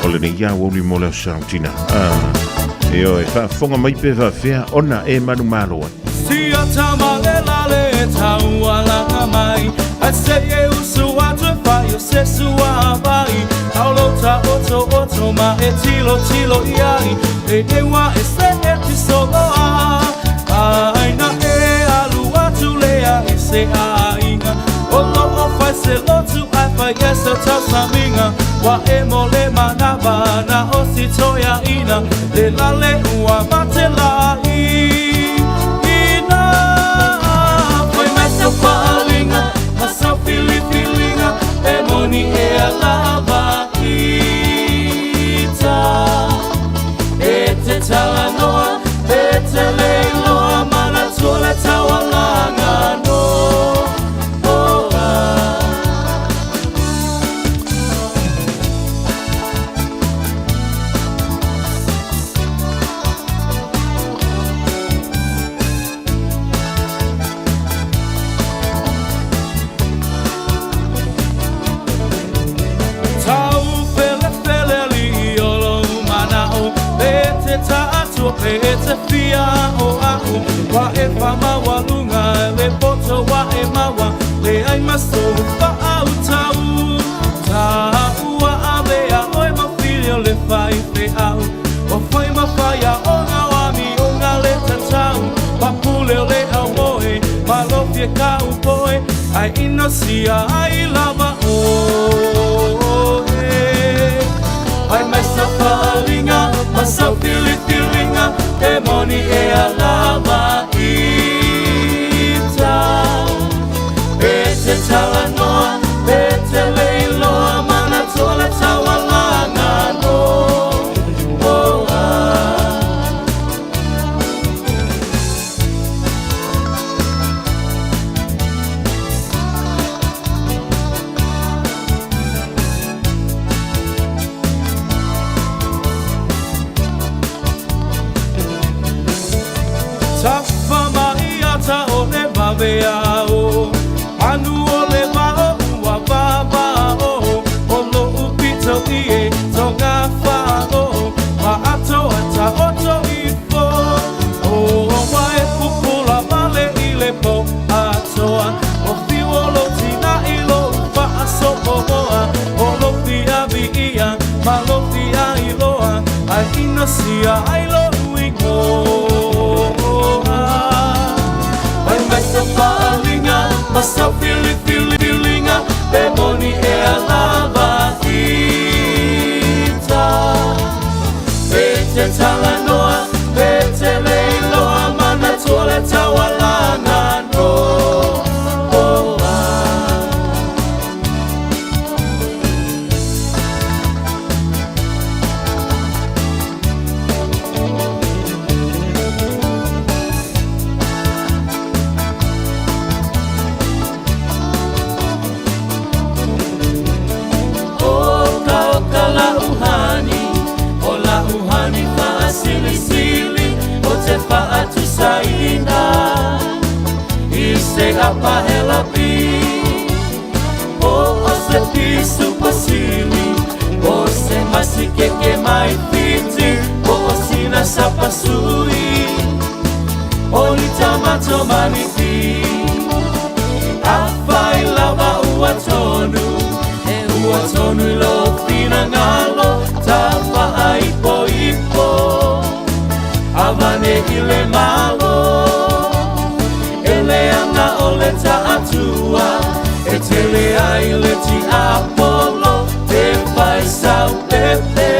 O lenei aoauli mo le aso Saotina. Ah, ioe, faafofoga mai pe faafefea ona e manumalo ai. Sia tama le lale taualaga mai Ai se e usu atu e fai o se sua vai Taulo ta oto oto ma e tilo tilo iai E e wa e se e ti soloa Ai na e alu atu lea i se aiga O lo o fai se lotu ai fai e se tausaminga Wa e mo le manava na o si toia ina Le lale ua mate la i ina Fai mai sau faalinga ma sau filifilinga E moni e a lava ita E te talanoa e te leiloa Manatua le taualaga no oh, ah. Tau felefele alii o lou manao E te taatua pe e te fia o a'u Wa e faamaualuga le poto wa e maua Leai ma sou faautau Taua avea oe ma fili o le faifeau Ua fai ma faiaoga o amioga le tatau Papule o le aumoe malofi e kaupoe Ae inosia ai lava oe Fai mai sau faaaliga ma sau filifiliga E moni e a lava ita E te talanoa e te leiloa Manatua le taualaga no oh, ah. Tafa mai ata o le vaveao Manu o le vao ua vavao O lo'u pito i e tonga fa'ao Ma ato a taoto ifo O wa e pupula male i le po atoa O fiu o lou tina i lou fa'asopomoa O lou fia viia ma lou fia iloa Ae inosia ai lou igoa Fai mai sau faaaliga ma sau filifiliga Pe moni ea lava ita E te talanoa e te leiloa Manatua le taualaga no oa. Oka oka la uhani, o la uhani faasilisili o te faatusaina i se apahela pi o o se pisu pasili o se masikeke mai fiti o o sina sapasui o ni tamato manipi Afai lava ua tonu e ua tonu i lou finagalo Tafaipoipo avane i le Malo E leaga o le taatua e tele ai le tiapolo Te fai sau pepe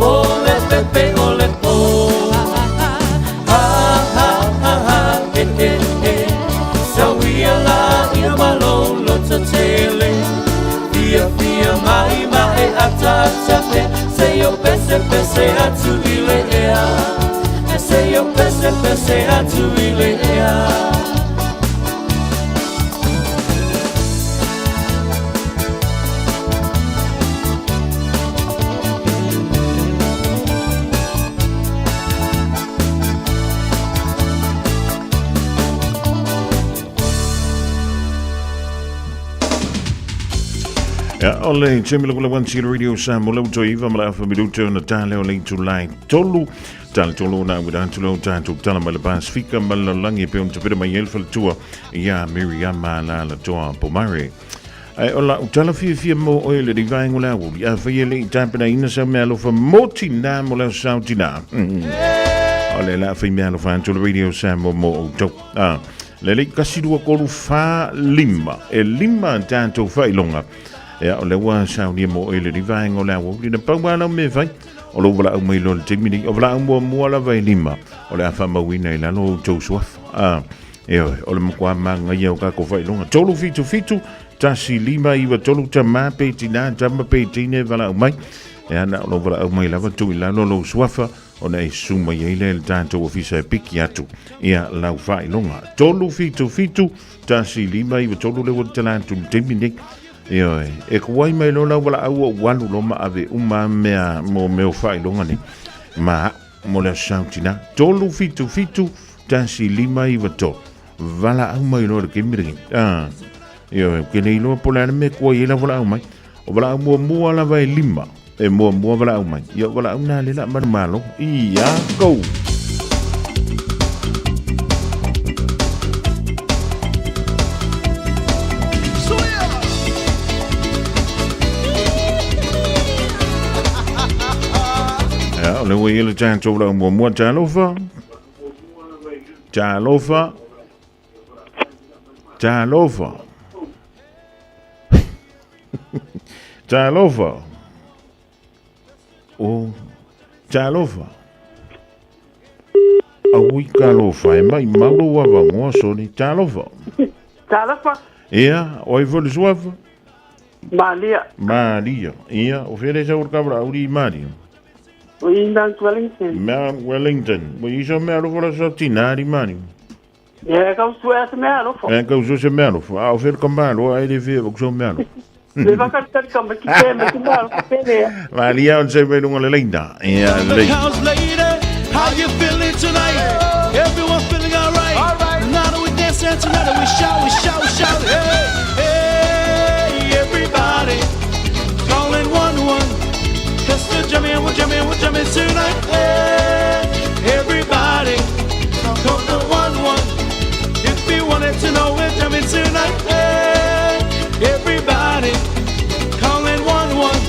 o le pepe o le po Ha ha ha ha e e e Sauia la ia ma lou loto tele Fiafia mai ma e ataata. Pesepese atu i le ea. E se i ou pesepese atu i le ea. Ia, o le taimi lava lau anti radio sa mo lau toi iwa ma le afa minute ona tale o le itulai tolu. Tale tolu ona awira atu lau tātou tala mai le Pasifika ma le lalolagi e pei ona tapena mai ai le faletua ia Miriama Alaalatoa Pomare. Ae o lau tala fiafia mo oe le rivaengo le auli, a whai e le i tāpenaina sa mea alofa mo tina mo leo sao tina. O le la whai mea alofa atu le radio sa mo mo outou. Ah, le lei kasi lua kolu whā lima. E lima tātou whailonga. Ea, o le ua saunia mo oe le rivaengo le auli. Na pau alau me whai. O lou valaau mai loa i le taimi nei, o valaau muamua lava e lima, o le a faamauina i lalo o outou suafa. A, ioe, o le matua magaia o kako faailoga. 377 1593 tamā pe tinā, tama pe teine e valaau mai. E ana o lou valaau mai lava tuu i lalo lou suafa, ona e susu mai ai lea i le tatou ofisa e piki atu ia lau faailoga. 377 1593 le ua tala atu i le taimi nei. Ioe, e kuai mai loa lau valaau o alu loa ma ave uma mea mo mea o faailoga nei. Ma mo le aso sau tina. 377 1593. Valaau mai loa le taimi lenei. Ah, ioe, ke le iloa po o le a le mea e kuai ai lau valaau mai. O valaau muamua lava e lima. E muamua valaau mai. Ia o valaau na le la manumalo. Ia, go! Ia, o le ua i le tatou valaau muamua. Talofa. Talofa. Talofa. Talofa. O Talofa. Aui talofa e mai mau lou avanoa soni. Talofa. Talofa. Ia, o ai foi le suafa? Malia. Malia. Ia, o fea le sau o le kavara auri i Malia? O i Mount Wellington. Mount Wellington. Ua i sa mea alofa la sa tina ari Malia. Ia, e kau sue se mea alofa. E kau sue se mea alofa. A o fea le kamalo a e le fea o so mea alofa. Le whakatari ka mai ki te me te mea alofa pēnei. Malia on se mai lunga le leina. Ia, lei. How you feeling tonight? Everyone feeling alright. Tonight we dancing, tonight we shout, we shout, we shout. Hey, hey, everybody, calling one one. Cause we're jamming, we're jamming, we're jamming tonight. Hey, everybody, call the one one. If you wanted to know, we're jamming tonight. Hey, everybody, calling one one.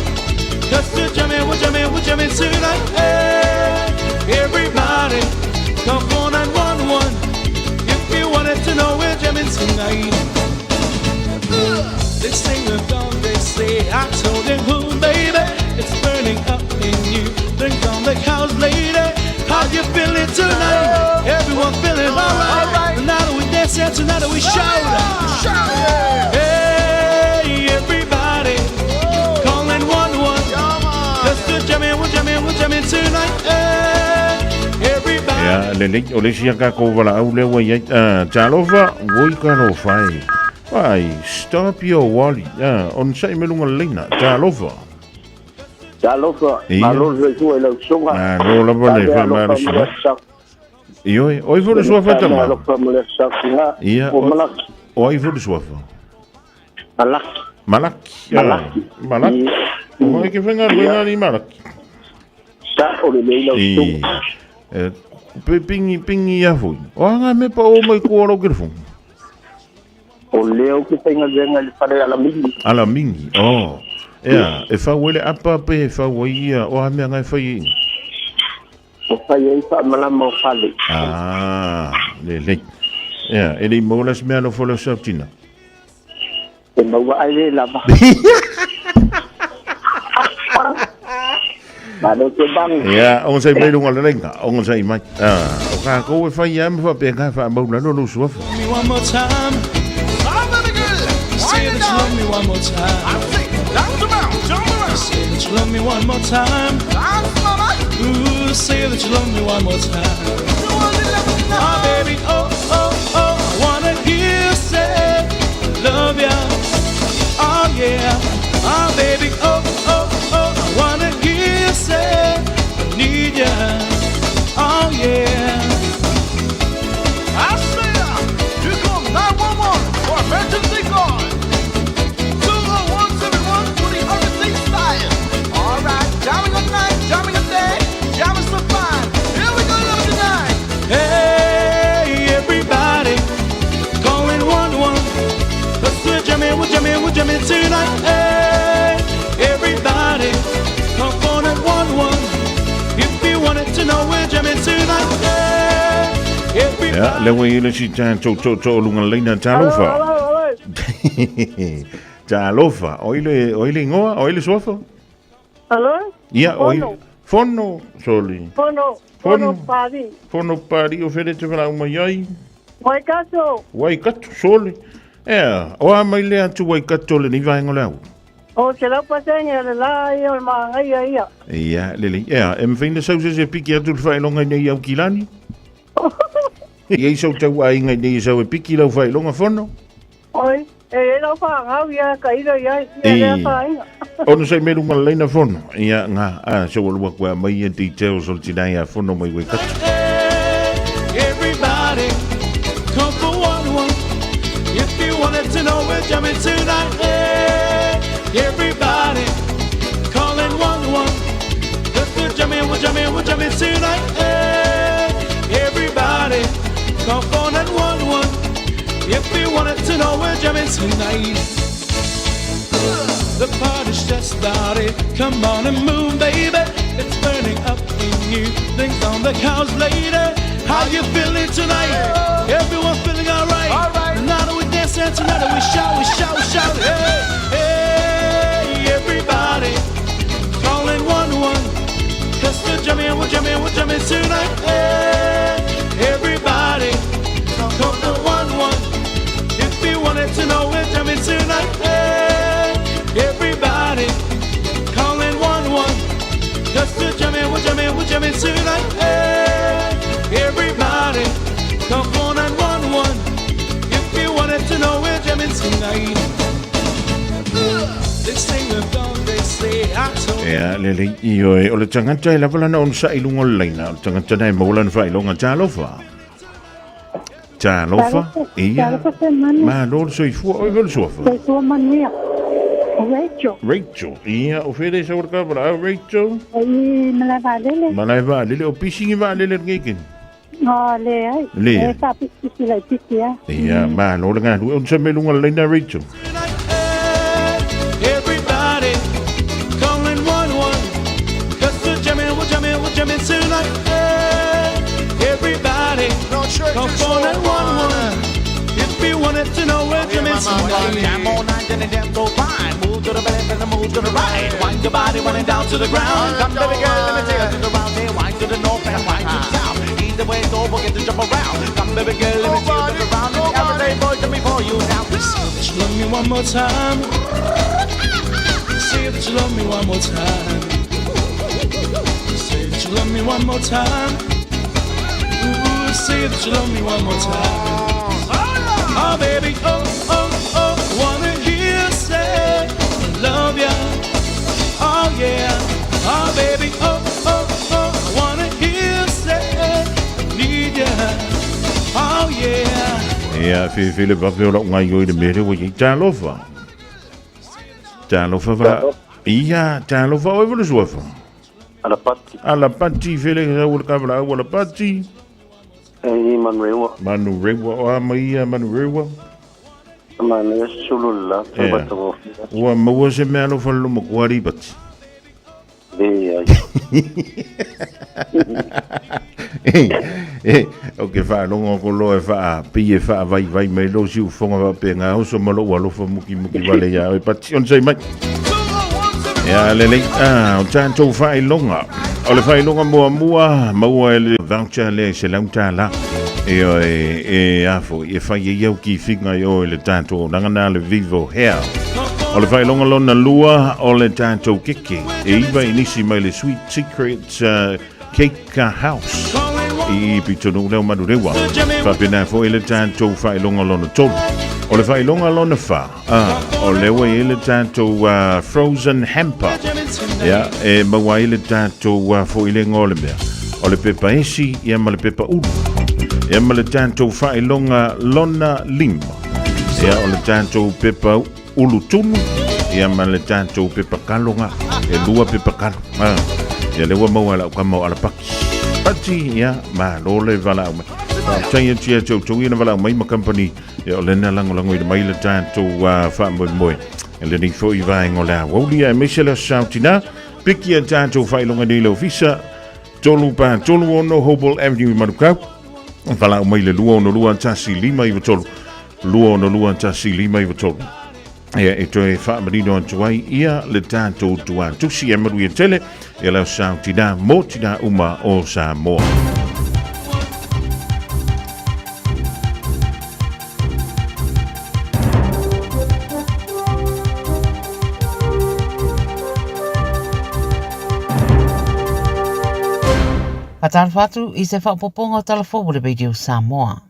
Cause we're jamming, we're jamming, we're jamming tonight. Hey, everybody, call 4911. If you wanted to know, we're jamming tonight. They say we're gone, they say I told you who, baby. It's burning up in you. Drink on the house, lady. How you feeling tonight? Everyone feeling alright. Tonight we dance and tonight we shout. Hey, everybody, calling one one. Let's do jamming, we're jamming, we're jamming tonight. Hey, everybody. Ia, lelei, o le isi a kākou valaau lea ua i ai. Ah, talofa, oi talofa e. Ai, stop your wally. Ah, onosai mai luga o le laina. Talofa. Talofa, Ia. malo le soifua i lau susuga. Malo lava le faamalosi mai. Ioe, o ai foi le suafa tama? Alofa mo le aso Ia, o Malaki. O ai foi le suafa? Malaki. Malaki. Malaki. Malaki. O ai ke whaingaluega ni Malaki? Sa o le lei lau susuga. E, pe pingi pingi ia foi. O anga me pa o mai ko ro ke fo. O lea ou te faigaluega i le fale alamingi. Alamingi, oh. Ea, e fau ai le apa pe e fau ai ia, o a mea nga e fai ai? O fai ai faamalama o fale. Ah, lelei. Ea, e le i maua la se mea alofa o le sautina. E maua ai le lava. Malo te bang. Ia, ogasai mai luga o le laina, ogasai mai. Ah, o kākou e fai a ma faapea faamau lalo lou suafa. Me one more time. Say that you love me one more time. Say that you love me one more time. Ooh, say that you love me one more time. Oh, baby, oh, oh, oh, I wanna hear you say, I love ya. Oh, yeah. Oh, baby, oh, oh, oh, I wanna hear you say, I need ya. Oh, yeah. I say, you call 911 for emergency call. 20171 for the everything style. All right, jamming at night, jamming at day, jamming so fine. Here we go, love tonight. Hey, everybody, calling 1-1. Let's we're jamming, we're jamming, we're jamming tonight. Hey, everybody, call phone at 1-1. If you wanted to know, we're jamming tonight. Hey, everybody. Ia, lea ua i ai le isi tatou tootoo o luga o le laina. Talofa. Talofa. O ai le, o ai le igoa? O ai le suafa? Alo? Ia, o ai... Fono. Fono, sorry. Fono. Fono. Fono Pari. Fono Pari o fele te whalau mai ai. Waikato. Waikato, sorry. Ea, o a mai lea atu Waikato le ni vaenga o le au. O te lau pasenge o le la ia o le maangaia ia. Ia, lelei. Ea, e mawhai na sau se se piki atu le whailonga i nei au kilani? I ei sau tau aiga i nei sau e piki lau whailonga fono? Oi, e e lau whaangau ia ka ira ia ia lea whainga. Ono sai me lunga leina fono. Ia, ngā, a, so ua lua koe a mai ia details o le tinai a fono mai Waikato. Everybody, come for one one. If you wanted to know we're jamming tonight. Hey, everybody, calling 1-1. Cause we're jamming, we're jamming, we're jamming tonight. Hey, everybody, call phone at 1-1. If you wanted to know we're jamming tonight. The party's just started. Come on and move, baby. It's burning up in you. Things on the couch later. How you feeling tonight? Everyone feeling alright. All right. Tonight we dancing, tonight we shout, we shout, we shout. Hey, hey, everybody, calling 1-1. Cause we're jamming, we're jamming, we're jamming tonight. Hey, everybody, come to 1-1. If you wanted to know, we're jamming tonight. Hey, everybody, calling 1-1. Cause we're jamming, we're jamming, we're jamming tonight. Hey, everybody, come on and 1-1. If you wanted to know, we're jamming tonight. They say we're gone, they say I told Ea, lelei, ioe, o le tagata e lava lana onosai i luga o le laina, o le tagata na e maua lana faailoga. Talofa. Talofa. Ia. Talofa Semane. Malo le soifua. Oi foi le suafa. Soifua manuia. Rachel. Rachel. Ia, o fele sa ora ka au Rachel. I malae vaalele. Malae vaalele. O pisi ngi vaalele lenei kini. Oh, leai. Leai. E faapisipisi laitiiti lava. Ia, malo le galue. Onosai mai luga o le laina Rachel. Everybody calling 1-1. Cause we're jamming, we're jamming, we're jamming tonight. Hey, everybody, call phone at 1-1. If you wanted to know, we're jamming tonight. Jam all night and jam so fine. Move to the left and move to the right. Wind your body running down to the ground. Come baby girl, let me take you to the round. Say wind to the north and wind to the south. Either way, don't forget to jump around. Come baby girl, let me take you to the round. And everyday boy, tell me for you now. Say that you love me one more time. Say that you love me one more time. Say that you love me one more time. Ooh, say that you love me one more time. Oh, baby, oh, oh, oh, I wanna hear you say I love ya. Oh, yeah. Oh, baby, oh, oh, oh, I wanna hear you say I need ya. Oh, yeah. Ia, whiwhi le vape o lau ngai oi le mea lea ua iai. Talofa. Talofa va. Ia, talofa oi vole suafa. Alapati. Alapati, fele sau le kawala au Alapati. E Manurewa. Manurewa, o a mai ia Manurewa. Manaia sulu le la, Ea. Ua maua se mea alofa le loma kua Alipati. Leai. E, o ke whaalongo ko loa e whaa, pei e whaa vai vai mai lo si ufonga wha pe ngā oso ma lou alofa muki muki wale ia oe pati on sei mai. Ia lelei, ah, o tātou whailonga. O le whailonga mua mua, maua e le voucher le se lauta la. E oe, e afo, e whai e iau ki whinga i oe le tātou, nanga nā le Vivo Hair. O le whailonga lona lua, o le tātou keke. E iwa i nisi mai le Sweet Secrets, Cake House i pitonuu lea o Manurewa. Faapena foi le tatou faailoga lona tolu. O le faailoga lona fa, ah, o lea ua i ai le tatou frozen hamper. Ia, e maua ai le tatou foi le igoa o le mea. O le pepa esi, ia ma le pepa ulu. Ia ma le tatou faailoga lona lima. Ia, o le tatou pepa ulu tunu, ia ma le tatou pepa kaloga. E lua pepa kalo. Ah, ia lea ua maua e lau kama o Alapaki. Pati, ia, malo le valaau mai. Faafetai atu ia te outou ia na valaau mai ma company. Ia o lena lagolagoina mai le tatou faamoemoe. E lenei foi vaega o le aoauli aemaise le aso Saotina. Piki a tatou faailoga nei le ofisa 3 4 3 6 Hobel Avenue i Manukau. Valaau mai le 262 1593 262 1593. Ia e toe faamanino atu ai ia le tatou tuatusi e manuia tele ia le aso Saotina mo tina uma o Samoa. Faatalofa atu i se faaopoopoga o Tala Fou o le Radio Samoa.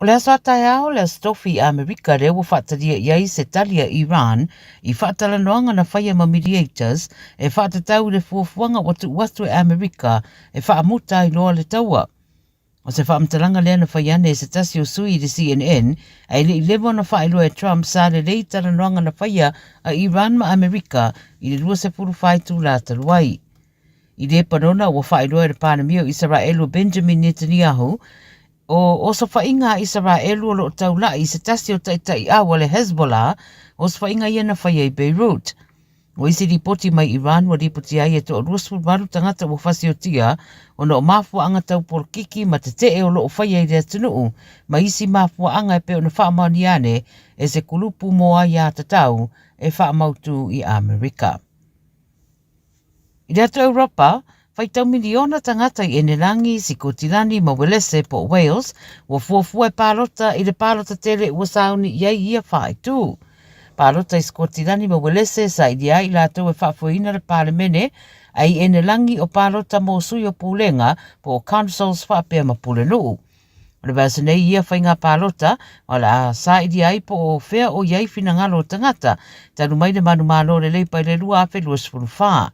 O le aso a taeao le Aso Tofi i Amerika lea ua faatalia i ai se tali a Iran i faatalanoaga na faia ma mediators e faatatau i le fuafuaga ua tuu atu e Amerika e faamuta ai loa le taua. O se faamatalaga lea na fai ane e se tasi o sui i le CNN, ae le i leva ona faailoa e Trump sa lelei talanoaga na faia a Iran ma Amerika i le 24 itula talu ai. I Lepanona, ua faailoa e le Palemia o Isaraelu o Benjamin Netanyahu, o osofaiga a Isaraelu o lo o taula'i i se tasi o taitai'au a le Hezbollah, osofaiga ia na faia i Beirut. O isi lipoti mai Iran ua lipotia ai e toa 28 tagata ua fasiotia ona o mafuaaga tau polokiki ma tete'e o lo o faia i le atunuu ma isi mafuaaga e pei ona faamaonia ane e se kulupu mo aiātatau e faamautu i Amerika. I le atu Europa, faitau miliona tagata i Enelangi, Sikotilani ma Welese po o Wales ua fuafua e palota i le palota tele ua sauni i ai ia faaitu. Palota i Sikotilani ma Welese sailia ai i latou e faafoeina le Palemene, a i Enelangi o palota mo sui o pulega po o councils faapea ma pulenuu. O le vaiaso nei ia faiga palota, ma o le a sailia ai po o fea o i ai finagalo o tagata, talu mai le manumalo o le Leipa i le 2024.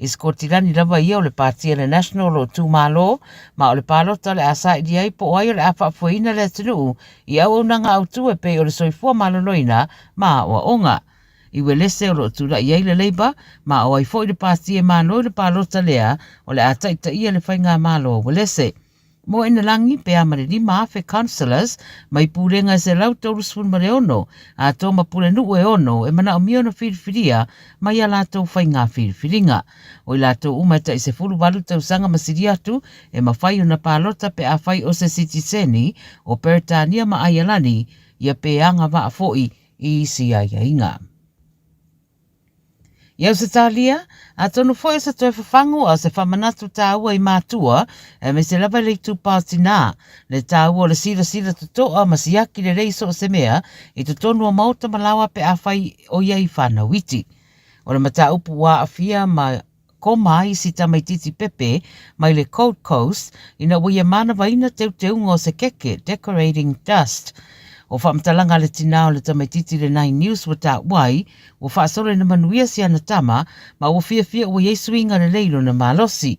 I Sikotilani lava ia o le pati a le National o lo o tumalo, ma o le palota o le a sailia ai po o ai o le a faafoeina le atunuu i auaunaga autu e pei o le soifua maloloina ma aoaoga. I Uelese o lo o tulai ai le Labour, ma o ai foi le pati e malo i le palota lea o le a taitaia le faigamalo a Uelese. Mo Inelagi, pe a ma le 5,000 councillors mai pulega e 136 atoa ma pulenuu e ono e manaomia ona filifilia mai a latou faiga filifiliga. O i latou uma e tai 18 tausaga ma sili atu e mafai ona palota pe afai o se sitiseni o Peretania ma Aialani ia pe agavaa foi i isi aiaiga. I Ausetalia, atonu foi o se toe fafagu a o se faamanatu tāua i mātua, aemaise lava i le itupa o tinā, le tāua o le silasila totoa ma siaki lelei so o se mea i totonu o maota ma laoa pe afai o i ai whānau iti. O le mataupu ua aafia ma koma ai si tamaititi pepe mai le Gold Coast ina ua ia manavaina teuteuga o se keke, decorating dust. O faamatalaga a le tinā o le tamaititi i le Nine News ua taua ai, ua faasolo ina manuia si ana tama ma ua fiafia ua i ai suiga lelei i lona malosi.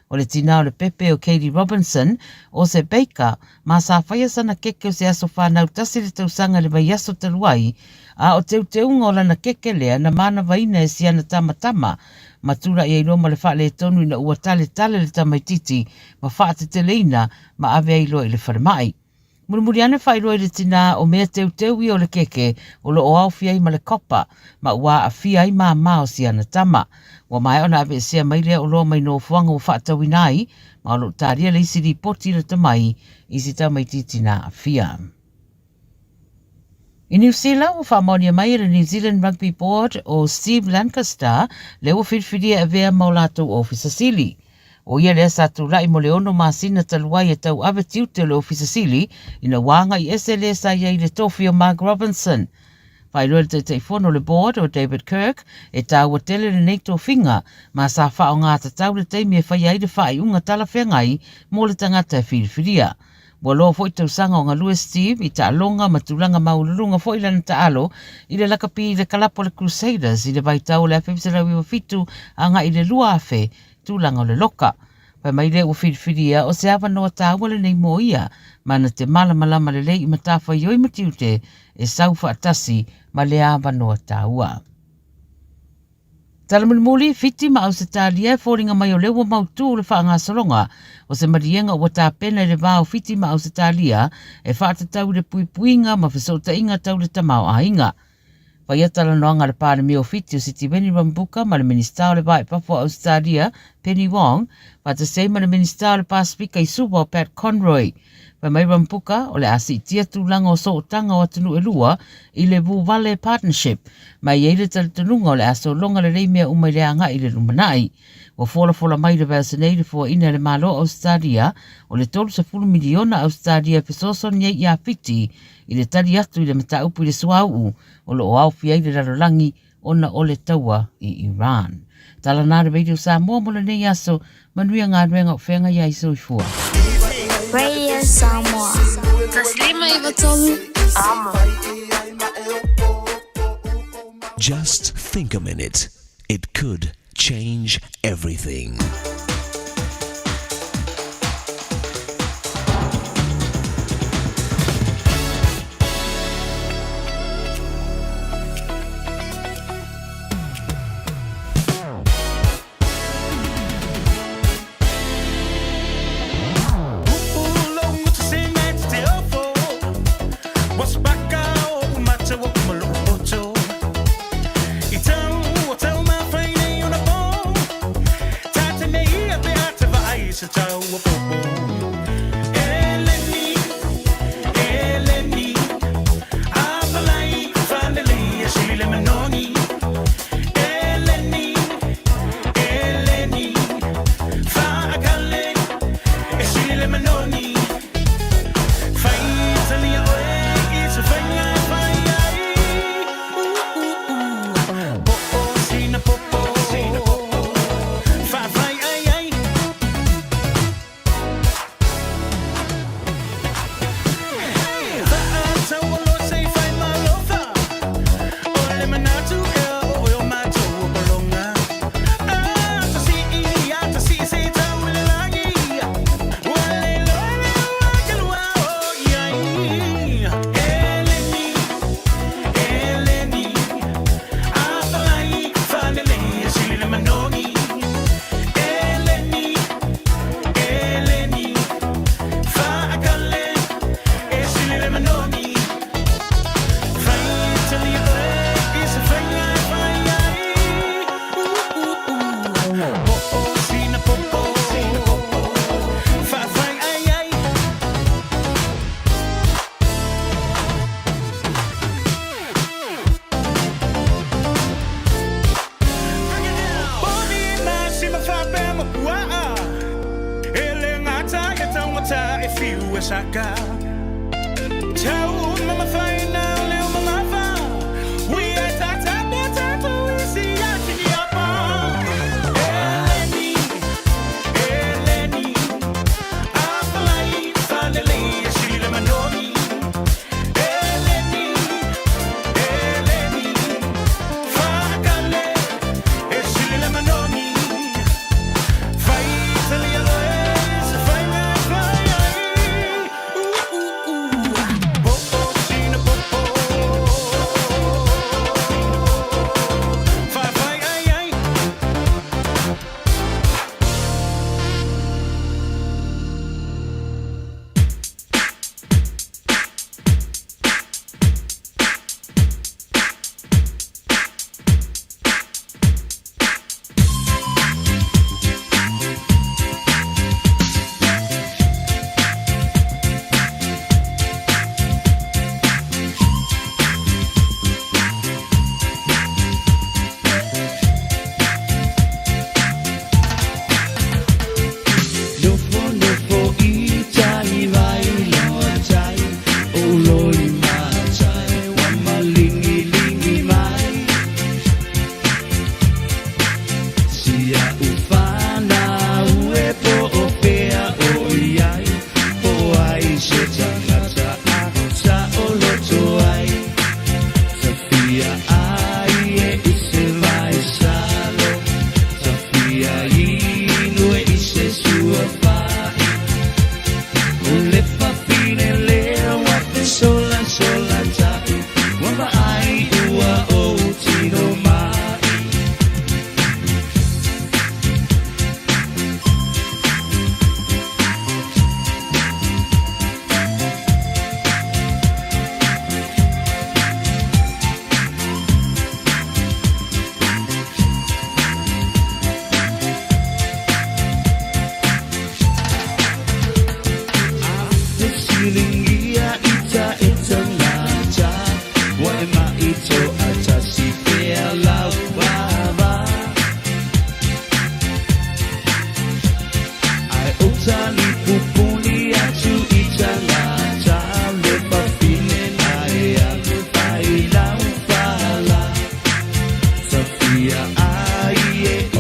O le tinā o le pepe o Katie Robinson, o se baker, ma sa faia sana keke o se aso whanau tasi le tausaga i le vaiaso talu ai, a o teuteuga o lana keke lea na manavaina e si ana tama tama, ma tula'i ai loa ma le faaletonu ina ua taletale le tamaititi ma faateteleina ma ave ai loa i le falemai. Mulimuli ane faailoa i le tinā o mea teuteu ia o le keke o lo o aofia ai ma le copper ma ua aafia ai māmā o si ana tama. Ua maea ona aveesea mai lea oloa mai nofoaga ua faatauina ai ma o lo o talia le isi lipoti lata mai i si tamaititi na aafia. I Niu Sila, ua faamaonia mai e le New Zealand Rugby Board o Steve Lancaster lea ua filifilia e avea ma o latou Ofisa Sili. ʻO ia lea sa tulai mo le ono masina talu ai e tauave tiute o le Ofisa Sili ina ua agai ese le sa i ai i le tofi o Mark Robinson. Faailoa e le Taitaifono o le Board o David Kirk, e taua tele lenei tofiga, ma sa faaaoga tatau le taimi e faia ai le faaiuga talafeagai mo le tagata e filifilia. Ua loa foi tausaga o galue Steve i taaloga ma tulaga maualuluga foi lana taalo i le lakapi i le kalapu a le Crusaders i le vaitau o le 1997 agai i le 2000, tulaga o le loka. Fai mai lea ua filifilia o se avanoa taua lenei mo ia, ma na te malamalama lelei i matafaioi ma tiute e sau faatasi ma lea avanoa taua. Tala mulimuli, Fiti ma Ausetalia e foliga mai o lea ua mautū le faagasologa o se maliega ua tapena i le va o Fiti ma Ausetalia e faatatau i le puipuiga ma fesootaiga tau le tamaoaiga. Faia talanoaga a le Palemia o Fiti o Sitiveni Rabuka ma le Minisita o le Va i Fafo o Ausetalia, Penny Wong, faatasi ai ma le Minisita o le Pasefika i Suva o Pat Conroy. Fai mai Rambuka, o le a siitia tulaga o sootaga o atunuu e lua i le Vuvale Partnership, ma e i ai le talitonuga o le a sologa lelei mea uma i le agai i le lumanai. Ua folafola mai i le vaiaso nei le fuaina e le Malo o Ausetalia o le 30 miliona Ausetalia e fesoasoani ai ia Fiti i le tali atu i le mataupu i le suauu o lo o aofia ai le lalolagi ona o le taua i Iran. Tala na le Radio Samoa mo lenei aso, manuia galuega o feagai ai soifua. Radio Samoa. 153 Amo. Just think a minute. It could change everything.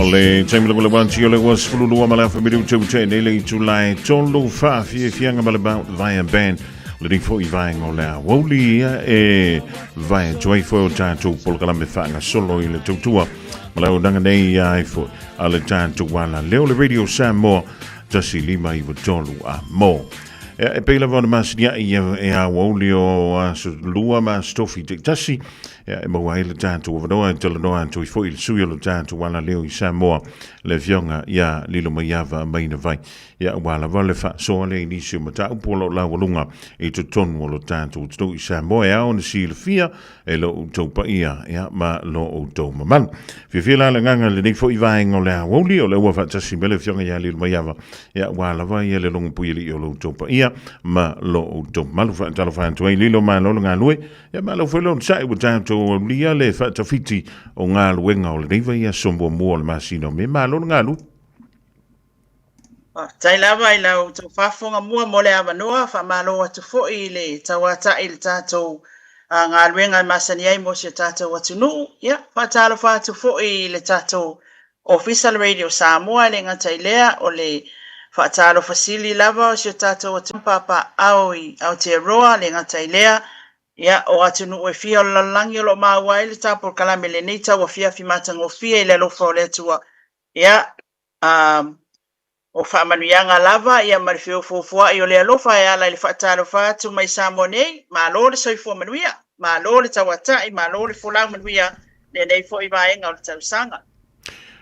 le taimi lagolago atu o le 22 ma le afa minute ua tea nei le itula e tolu faafiafiaga ma le Mount Vaea Band lenei foi vaega o le aoauli ia e vae atu ai foi o tatou polokalame faagasolo i le tautua ma le auaunaga nei ia ai foi a le tatou ala leo le Radio Samoa 1593 a mo. Ea, e pei lava ona masinia'i ia e aoauli o aso lua ma aso tofi taitasi, ea, e maua ai le tatou avanoa e talanoa atu ai foi i le sui o le tatou alaleo i Samoa, le Afioga ia Lilomaiava Mainavai. Ia, aua lava le faasoa lea i nisi o mataupu o lo o laualuga i totonu o lo tatou atunuu i Samoa e ao ona silafia e lo outou paia ia, ma lo outou mamalu. Fiafia la le agaga i lenei foi vaega o le aoauli, o lea ua faatasi mai le Afioga ia Lilomaiava, ia, aua lava ia le logopuialii o lo outou paia ma lo outou mamalu. Faatalofa atu ai Lilo, malo le galue, ia malo foi le onosai ua tatou aulia le faatafiti o galuega o lenei vaiaso muamua o le masina o Me. Malo le galue. Faafetai lava i la outou faafofoga mua mo le avanoa. Faamalo atu foi i le tauatai i le tatou galuega e masani ai mo si o tatou atunuu. Ia, faatalofa atu foi i le tatou Ofisa o le Radio Samoa, e le gata i lea, o le faatalofa sili lava o si o tatou atunuu papaaao i Aotearoa, e le gata i lea, ia, o atunuu e fia o le lalolagi o lo o maua ai le ta polokalame i lenei tauafiafi matagofie i le alofa o le Atua. Ia, A o faamanuiaga lava ia ma le feofoofoai o le alofa e ala i le faatalofa atu mai Samoa nei, malo le soifua manuia, malo le tauatai, malo le folau manuia lenei foi vaega o le tausaga.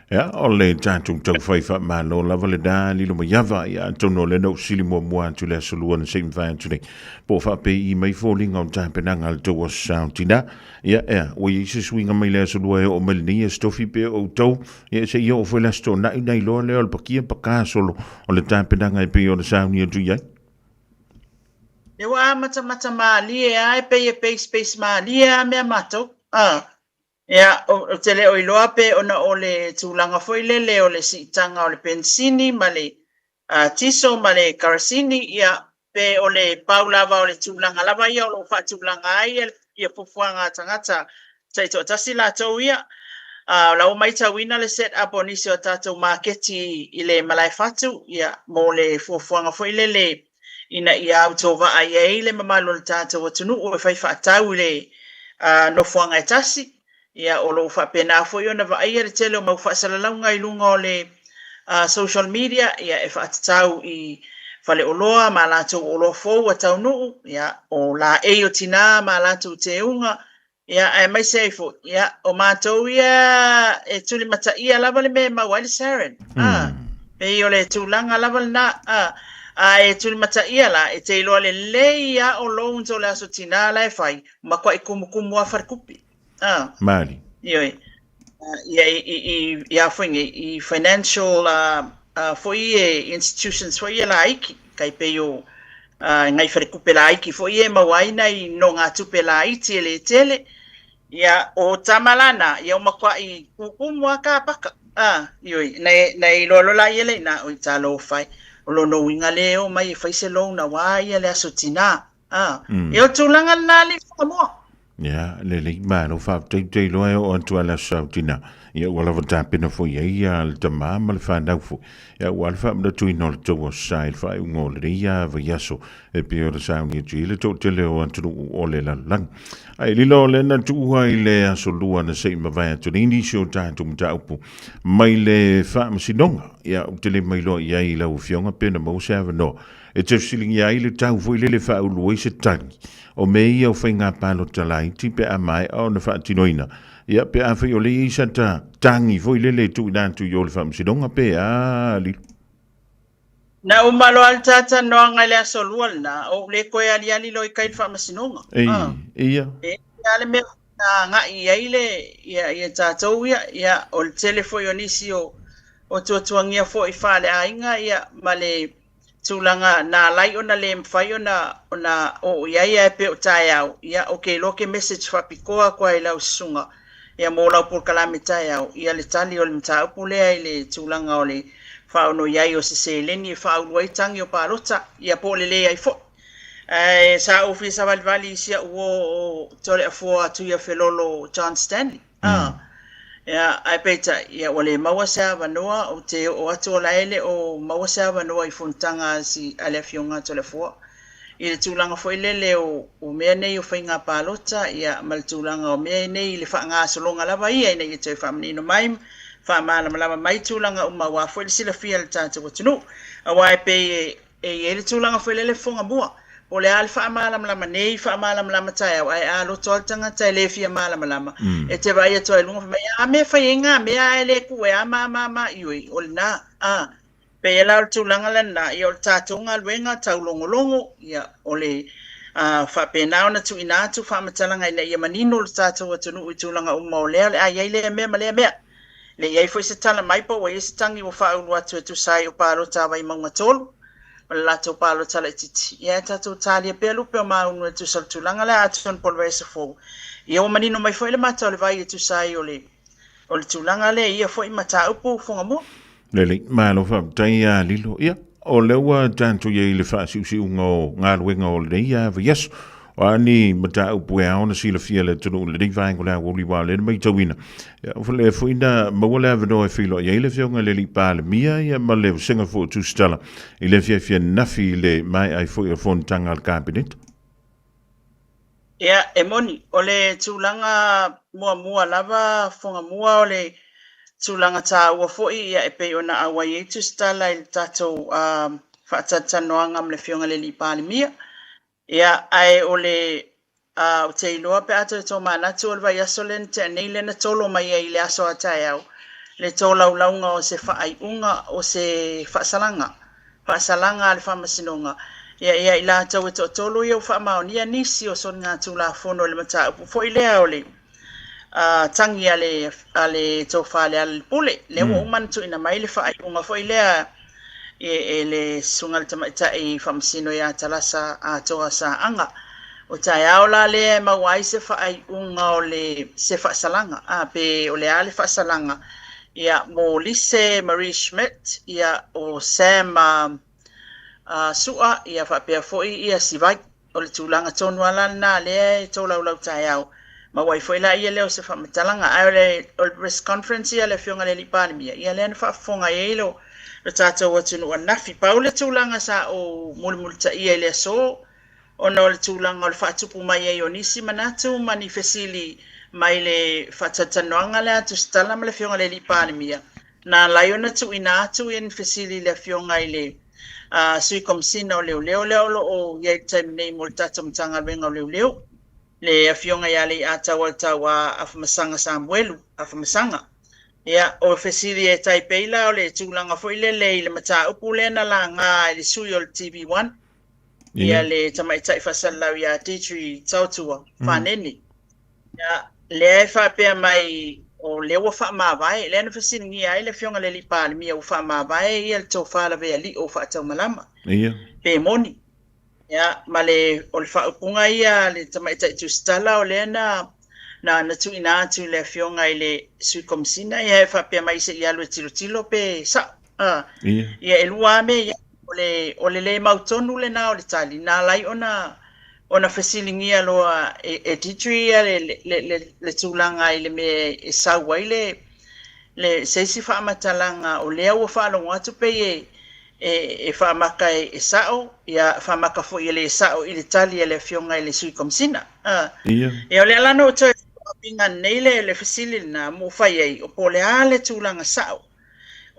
Ia, o le tatou taufai faamalo lava lena Lilomaiava, ia atonu o lea na ou sili muamua atu i le aso lua na se i mavae atu nei, po o faapei mai foliga o tapenaga a le tou Aso Sa o Tina. Ia, ea, ua i ai se suiga mai le aso lua e oo mai lenei Aso Tofi pe o outou, ia se i oo foi le Aso Toonai ona iloa lea o le pakia paká solo o le tapenaga e pei ona sauni atu i ai. Lea ua amatamata malie lava e pei e peispeis malie lava mea matou. A, ia, ou te le o iloa pe ona o le tulaga foi lele o le siitaga o le penisini ma le tiso ma le karasini, ia, pe o le pau lava o le tulaga lava ia o lo o faatulaga ai ia fuafuaga a tagata taitoatasi latou ia. O la ua matauina le set up o nisi o tatou maketi i le malaefatu, ia, mo le fuafuaga foi lele ina ia autovaa i ai le mamalu o le tatou atunuu e fai faatau i le nofoaga e tasi. Ia, o lo o faapena foi ona vaaia le tele o mau faasalalauga i luga o le social media, ia, e faatatau i faleoloa ma a latou oloa fou ua taunuu, ia, o laei o tina ma a latou teuga, ia, aemaise ai foi, ia, o matou ia e tulimataia lava le mea e maua ai le sarin, a, pei o le tulaga lava lena, a, a e tulimataia la, e te iloa lelei lava o loans o le Aso Tina la e fai, matuai kumukumu lava falekupi. Ah. Mali. Ioe. Ia i i i i a foi nei i financial foi e institutions foi e laiti tai pei o nai falekupe laiti foi e maua ai nai nogatupe laiti e le tele. Ia o tama lana ia o matuai kukumu a ka paka. Ah, ioe, na na iloa loa la ia le ina oi talofa e. O lona uiga le e omai e fai se loan aua ia le aso tina. Ah, e o tulaga lena alii Samoa. Ia, lelei, malo faafetai te iloa e oo atu a le aso Sautina. Ia, ua lava tapena foi i ai ia le tama ma le fanau foi. Ia, ua le faamanatuina o le tou aso sa i le faaiuga o lenei ia vaiaso e pei ona sauni atu i ai le toatele o atunuu o le lalolagi. Ae lilo o lea na tuua i le aso lua na se i mavae atu nei nisi o tatou mataupu mai le faamasinoga. Ia, ou te le mailoa i ai i lau Afioga pe na maua se avanoa e te fesiligia ai le tau foi lele e faaulu ai se tagi o mea ia o faiga palota laiti pe a maea ona faatinoina, ia pe afai o lea e i ai sata tagi foi lele e tuuina atu i o le faamasinoga pe a Lilo. Na uma loa le talatalanoaga i le aso lua lena, ou le toe aliali loa i tai i le faamasinoga. Ei, ia. E ese lava le mea na agai i ai le, ia, ia tatou ia, ia, o le tele foi o nisi o, o tuatuagia foi faaleaiga, ia, ma le tulaga na ala ai ona le mafai ona ona oo i ai ae pei o taeao, ia ou te iloa ke message faapitoa atu lava i lau susuga ia mo lau polokalame taeao, ia le tali o le mataupu lea i le tulaga o le faaono i ai o se seleni e faaulu ai tagi o palota, ia po o le leai foi. Ae sa ou fia savalivali i si au uo o Toleafoa Tuiafelolo John Stanley. Ia, ae peitai, ia, ua le maua se avanoa, ou te oo atu o la e le o maua se avanoa i fonotaga a si, a le Afioga a Toleafoa i le tulaga foi lele o, o mea nei o faiga palota, ia, ma le tulaga o mea nei i le faagasologa lava ia ina ia toe faamanino mai, faamalamalama mai tulaga uma aua foi le silafia e le tatou atunuu. Aua e pei e, E i ai le tulaga foi lele fofoga mua, po o le a le faamalamalama nei, faamalamalama taeao, ae a loto lava le tagata e le fia malamalama, e te vaai atu lava i luga fai mai, a mea e fai ai ngā mea ae le kue a ma ma ma, ioe, o lena, a. Pei la o le tulaga lena, ia o le tatou galuega taulogologo, ia o le a faapena ona tuuina atu faamatalaga ina ia manino le tatou atunuu i tulaga uma o lea o le a i ai lea mea ma lea mea. Le i ai foi se tala mai po ua i ai se tagi ua faaulu atu e tusa ai o palota a Vaimauga 3 ma le latou palota laitiiti. Ia ae tatou talia pea lupe o maunu e tusa o le tulaga lea atonu po o le vaiaso fou. Ia ua manino mai foi le mata o le vai e tusa ai o le o le tulaga lea i ia foi mataupu Fugamua. Lelei, malo faafetai ia Lilo. Ia, o lea ua tatou i ai i le faasiusiuga o galuega o lenei vaiaso. O a ni mataupu e ao ona silafia e le atunuu i lenei vaega o le aoauli aua o lea na matauina. Ia, o lea foi na maua le avanoa e feiloai ai le Afioga i le Alii Palemia ia ma le vasega foi o Tusitala i le afiafi ananafi i le maea ai foi o le fonotaga a le Kapeneta. Ia, e moni, o le tulaga muamua lava Fugamua o le tulaga taua foi ia e pei ona auai ai Tusitala i le tatou faatalatalanoaga ma le Afioga i le Alii Palemia. Ia, ae o le ou te iloa pe a toe tomanatu o le vaiaso lea na tea nei lea na tolo mai ai i le aso a taeao le tolaulauga o se faaiuga o se faasalaga faasalaga a le Faamasinoga, ia, ia i latou e toatolu ia ua faamaonia nisi o soligatulafono i le mataupu foi lea o le tagi a le, a le Tofa Lealailepule, lea ua uma ona tuuina mai le faaiuga foi lea e, e le Susuga i le Tamaitai Faamasino ia Talasa Atoa Saaga. O taeao la lea e maua ai se faaiuga o le, se faasalaga, a, pe o le a le faasalaga Ia, mo Lise Marie Schmidt, ia, o Sam Su'a, ia faapea foi ia Sivai. O le tulaga tonu lava la lena lea e tolaulau taeao, maua ai foi la ia lea o se faamatalaga. Ae o le, o le press conference ia a le Afioga i le Alii Palemia, ia lea na faafofoga i ai lo, lo tatou atunuu ananafi. Pau le tulaga sa ou mulimulitaia i le aso, ona o le tulaga o le faatupu mai ai o nisi manatu ma ni fesili mai le faatalatalanoaga lea a Tusitala ma le Afioga i le Alii Palemia, na ala ai ona tuuina atu ni fesili i le Afioga i le Sui Komesina o Leoleo lea o lo o i ai i le taimi nei mo le tatou Matagaluega o Leoleo, le Afioga ia Leiataualesa Afamasaga Samuelu Afamasaga. Ia, o fesili e tai pei la o le tulaga foi lele i le mataupu lea na laga e le sui o le TV1, ia le tamaitai faasalalau ia Deidre Tautua Fanene. Ia, lea e faapea mai o lea ua faamavae, lea na fesiligia ai le Afioga i le Alii Palemia ua faamavae ia le Tofa Lavealii Faataumalama. Pe moni. Ia, ma le, o le faaupuga ia a le tamaitai Tusitala o lea na na na tuuina atu i le Afioga i le Sui Komesina, ia e faapea mai se i alu e tilotilo pe sa'o. Ia, e lua lava mea ia. O le, o le le mautonu lena o le tali, na ala ai ona, ona fesiligia loa e, e Deidre ia le, le, le, le tulaga i le mea e sau ai le, le, se isi faamatalaga o lea ua faalogo atu pei e, e, e faamaka e, e sa'o, ia faamaka foi e le sa'o i le tali a le Afioga i le Sui Komesina. Ia, o lea la na ou toe faapiga nei le, le fesili lena ma ou fai ai, o po o le a le tulaga sa'o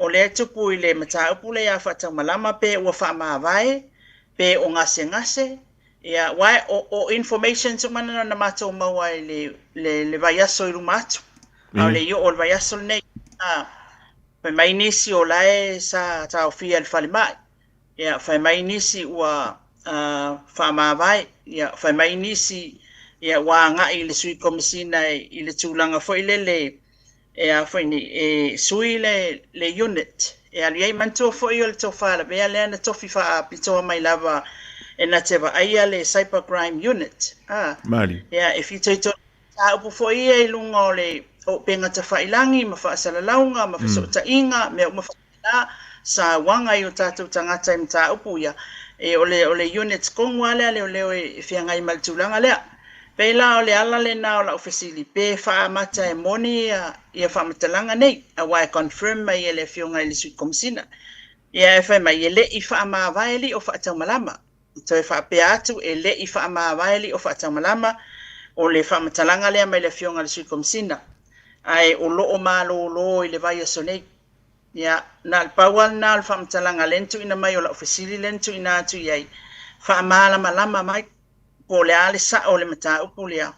O lea e tupu i le mataupu lea ia Faataumalama pe ua faamavae, pe o gasegase, ia, aua o, o informations uma na na matou maua i le, le, le vaiaso i luma atu, a o le i oo o le vaiaso lenei. A, fai mai nisi o la e sa taofia i le falemai, ia, fai mai nisi ua faamavae, ia, fai mai nisi ia, ua agai i le Sui Komesina i le tulaga foi lele e a foi nei, e sui le, le unit e alu i ai. Manatua foi o le tofa lavea lea na tofi faapitoa mai lava e na te vaaia le Cyber Crime Unit. A, Mali. Ia, e fitoitonu mataupu foi ia i luga o le o upega tafailangi ma faasalalauga ma fesootaiga, mea uma faapena, sauaga i o tatou tagata i mataupu ia. E, o le, o le unit tonu lava lea a leoleo e, e feagai ma le tulaga lea. Pei la o le ala lena o lau fesili pe faaamata e moni ia ia faamatalaga nei, aua e confirm mai e le Afioga i le Sui Komesina. Ia e fai mai e le i faamavae lio faataumalama. E toe faapea atu e le i faamavae lio faataumalama, o le faamatalaga lea mai le Afioga i le Sui Komesina, ae o lo o malolo i le vaiaso nei. Ia, na o le pau lava lena o le faamatalaga lea na tuuina mai o lau fesili lea na tuuina atu i ai, faamalamalama mai po o le a le sao o le mataupu lea.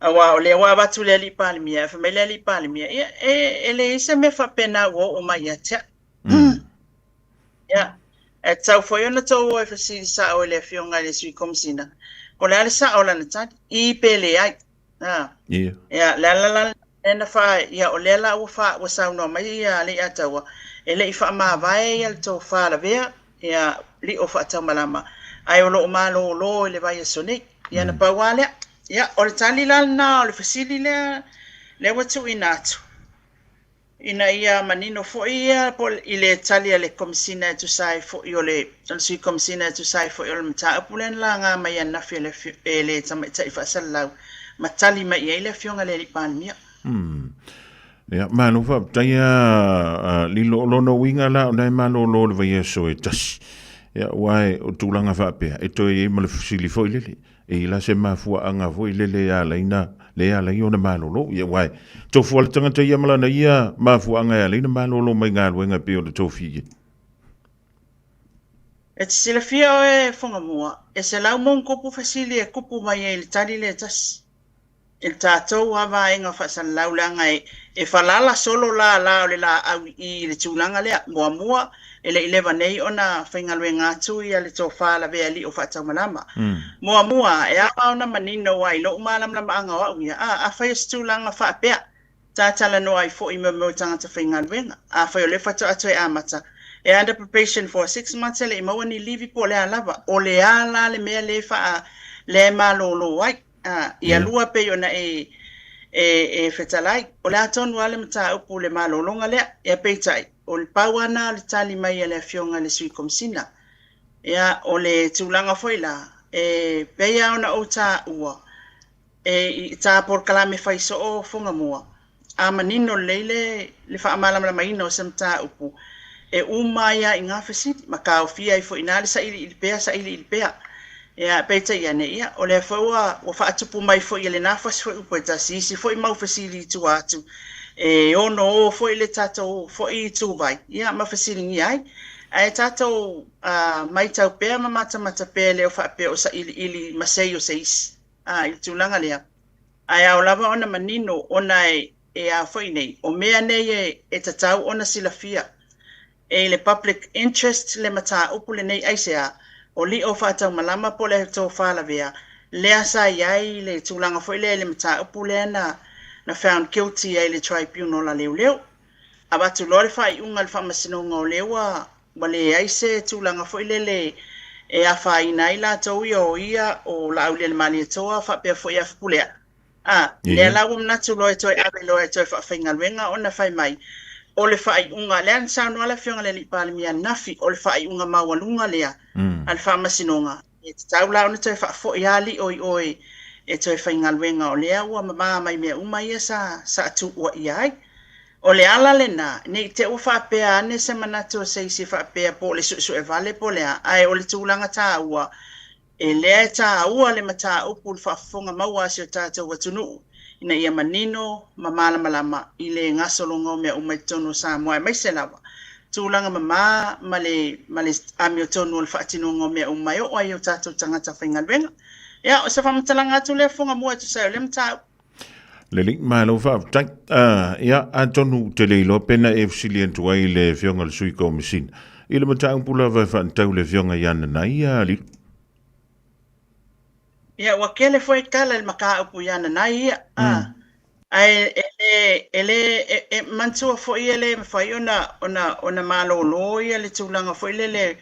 Aua o lea ua avatu i le Alii Palemia, ae fai mai le Alii Palemia, ia, e leai se mea faapena ua oo mai ia te au. Ia, e tatau foi ona tou o e fesili sao i le Afioga i le Sui Komesina, po o le a le sao o lana tali, i pe leai. A. Ia. Ia, le ala la lea na fa, ia o lea la ua fa, ua saunoa mai ia Leiataua, e le i faamavae ia le tofa lavea, ia lio faataumalama, ae o lo o malolo i le vaiaso nei. Ia na pau lava lea. Ia, o le tali la lena o le fesili lea, lea ua tuuina atu. Ina ia manino foi ia i le tali a le Komesina e tusa ai foi o le Sui Komesina e tusa ai foi o le mataupu lea na laga mai ananafi e le Tamaitai Faasalalau ma tali mai i ai le Afioga i le Alii Palemia. Ia, malo faafetai a Lilo. O lona uiga la, o na e malolo le vaiaso e tasi. Ia, aua e o tulaga faapea, e toe i ai ma le fesili foi lele. E i la se mafuaaga foi lele e ala ai na, le e ala ai ona malolo. Ia, aua e tofu lava le tagata ia ma lana ia mafuaaga e ala ai ona malolo mai galuega e pei ona tofi i ai. E te silafia oe Fogamua, e 100+ fesili e kupu mai ai i le tali lea e tasi. I le tatou a vaega faasalalau leaga e falala solo lala o le laau i i le tulaga lea. Muamua, e le i leva nei ona faigaluega atu ia le tofa lavea lio faataumalama. Muamua, e ao ona manino aua i lou malamalamaaga o au ia, a, afai o se tulaga faapea, ta talanoa ai foi i mea o tagata faigaluega. Afai o lea faatoa toe amata, e under probation for 6 months e le i maua ni livi po o le a lava, o le a la le mea lea faa, lea e malolo ai. A, ia lua pei ona e, e, e fetalai, o le a tonu lava le mataupu i le malologa lea. Ia peitai, o le pau lava lena o le tali mai a le Afioga i le Sui Komesina. Ia, o le tulaga foi la, e pei lava ona ou taua, e, i tā polokalame fai soo Fugamua, A manino lelei le le faamalamalamaina o se mataupu, e uma ai lava i ngā fesili, ma taofia ai foi i ina le sailiili pea, sailiili pea. Ia, peitai ane, ia, o lea foi ua ua faatupu mai foi e lenā fasi foi upu e tasi isi foi mau fesili i tua atu, e ono o foi le tatou foi ituvai, ia, ma fesiligia ai. Ae tatou maitau pea ma matamata pea e le o faapea o sailiili masei o se isi, a, i le tulaga lea. Ae ao lava ona manino ona e a foi nei, o mea nei e tatau ona silafia e i le public interest le mataupu lenei aisea, o lio faataumalama po o le tofa lavea lea sa i ai le tulaga foi lea i le mataupu lea na found guilty ai le tribunal a leoleo. Avatu loa le faaiuga a le Faamasinoga o lea ua ua leai se tulaga foi lele e afaina ai latou ia o ia o Laaulialemalietoa faapea foi ia Fepuleai. A, lea la ua manatu loa e toe ave loa e toe faafaigaluega ona fai mai o le faaiuga, lea na saunoa le Afioga i le Alii Palemia ananafi, o le faaiuga maualuga lea a le Faamasinoga, E tatau la ona toe faafoi lava lio i o e toe faigaluega o lea ua mama mai mea uma ia sa tuuaia ai. O le ala lena, ne i te ua faapea ane se manatu o se isi faapea po o le suesue vale po o le a, ae o le tulaga taua, e lea e taua le mataupu i le faafofoga maua a si o tatou atunuu ina ia manino ma malamalama i le gasologa o mea uma i totonu o Samoa aemaise lava tulaga mama ma le ma le amiotonu o le faatinoga o mea uma e oo ai i o tatou tagata faigaluega. Ia, o se faamatalaga atu lea Fogamua e tusa ai o lea mataupu. Lelei, malo faafetai. Ia, atonu ou te le iloa pe na e fesili atu ai i le Afioga i le Sui Komesina i le mataupu lava e faatatau i le Afioga ia Nanaia Lilo. Ia, ua tele foi tala i le mataupu ia Nanaia, a, ae e le, e le, e, e manatua foi e le mafai ona, ona, ona malolo ia le tulaga foi lele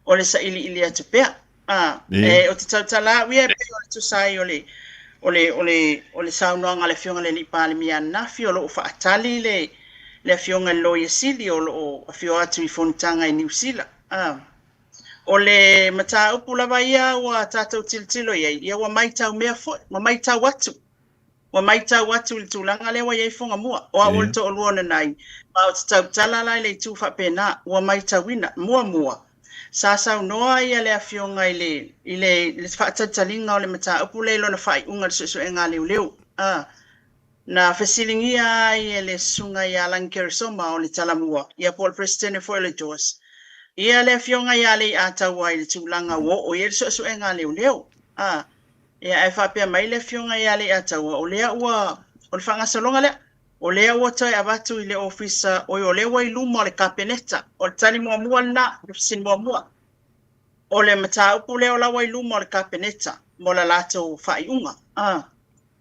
o le sailiili atu pea. A, e, ou te tautala au ia e pei o le tusa ai o le, o le, o le, o le saunoaga a le Afioga i le Alii Palemia ananafi, o lo o faatali le, le Afioga i le Loia Sili o lo o afio atu i fonotaga i Niu Sila. A. O le mataupu lava ia ua tatou tilotilo i ai, ia ua maitau mea foi, ua maitau atu. Ua maitau atu i le tulaga lea ua i ai Fugamua. O au o le toalua o Nanai, ma ou te tautala la i le itu faapena, ua maitauina. Muamua, sa saunoa ia le Afioga i le, i le, le faatalitaliga o le mataupu lea i lona faaiuga i le suesuega a leoleo. A, na fesiligia ai e le Susuga ia Lagi Keresoma o le Talamua, ia po o le Peresetene foi o le DOS, ia le Afioga ia Leiataua i le tulaga ua oo i ai le suesuega a leoleo. A, Ia, ae faapea mai le Afioga ia Leiataua, o lea ua, o le faagasologa lea, o lea ua toe avatu i le Ofisa, oi, o lea ua i luma o le Kapeneta. O le tali muamua lena, o le fesili muamua. O le mataupu lea o la ua i luma o le Kapeneta mo le latou faaiuga. A,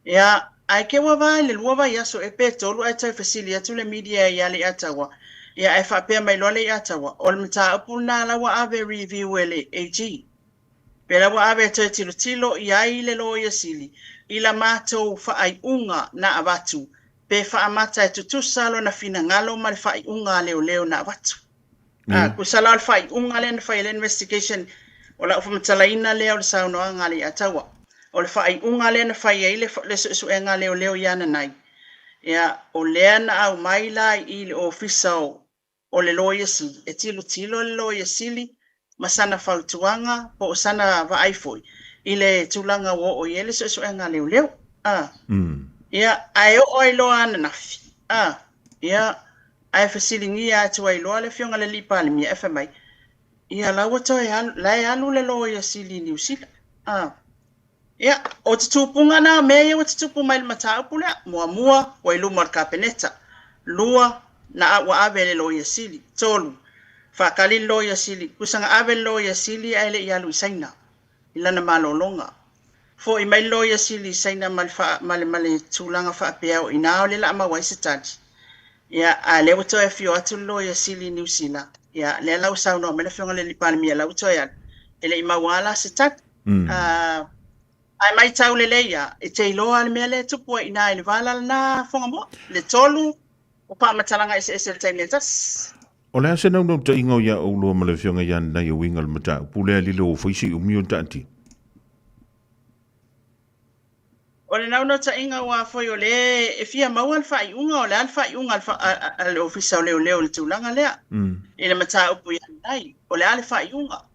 ia, ae ke ua va i le lua vaiaso ea pe tolu ae toe fesili atu le media ia Leiataua, ia ae faapea mai loa Leiataua, o le mataupu lena la ua ave review e le AG. Pēlā ua ave e toe tilotilo i ai le Loia Sili i la matou faaiuga na avatu, pe faamata e tutusa lona finagalo ma le faaiuga a leoleo na avatu. A, tusa la o le faaiuga lea na fai e le investigation, o lau faamatalaina lea o le saunoaga a Leiataua. O le faaiuga lea na fai ai le, le suesuega a leoleo ia Nanai, ia, o lea na aumai la i i le Ofisa o o le Loia Sili, e tilotilo le Loia Sili ma sana fautuaga po o sana vaai foi i le tulaga ua oo i ai le suesuega a leoleo. A. Ia, ae oo ai loa ananafi. A. Ia, ae fesiligia atu ai loa le Afioga i le Alii Palemia ae fai mai, Ia, la ua toe alu, la e alu le Loia Sili i Niu Sila. A. Ia, o tutupuga na o mea ia ua tutupu mai i le mataupu lea. Muamua, ua i luma o le Kapeneta. Lua, na ua ave e le Loia Sili. Tolu, faatali le Loia Sili. Tusa na ave le Loia Sili ae le i alu i Saina i lana malologa. Foi mai le Loia Sili i Saina ma le, ma le, ma le tulaga faapea o i ina o lea o le a maua ai se tali. Ia, a o lea ua toe afio atu le Loia Sili i Niu Sila. Ia, lea la ua saunoa mai le Afioga i le Alii Palemia, la ua toe alu. E le i maua lava la se tali. Ae maitau lelei lava, e te iloa le mea lea e tupu ai i ina i le vala lena Fugamoa, le tolu o faamatalaga eseese i le taimi e tasi. O le a se naunautaiga o ia oulua ma le Afioga ia Nanai e uiga i le mataupu lea lilo ua fai si umi o taatia? O le naunautaiga aua foi o lea e fia maua le faaiuga, o le a le faaiuga a le Ofisa o Leoleo i le tulaga lea, i le mataupu ia Nanai, o le a le faaiuga.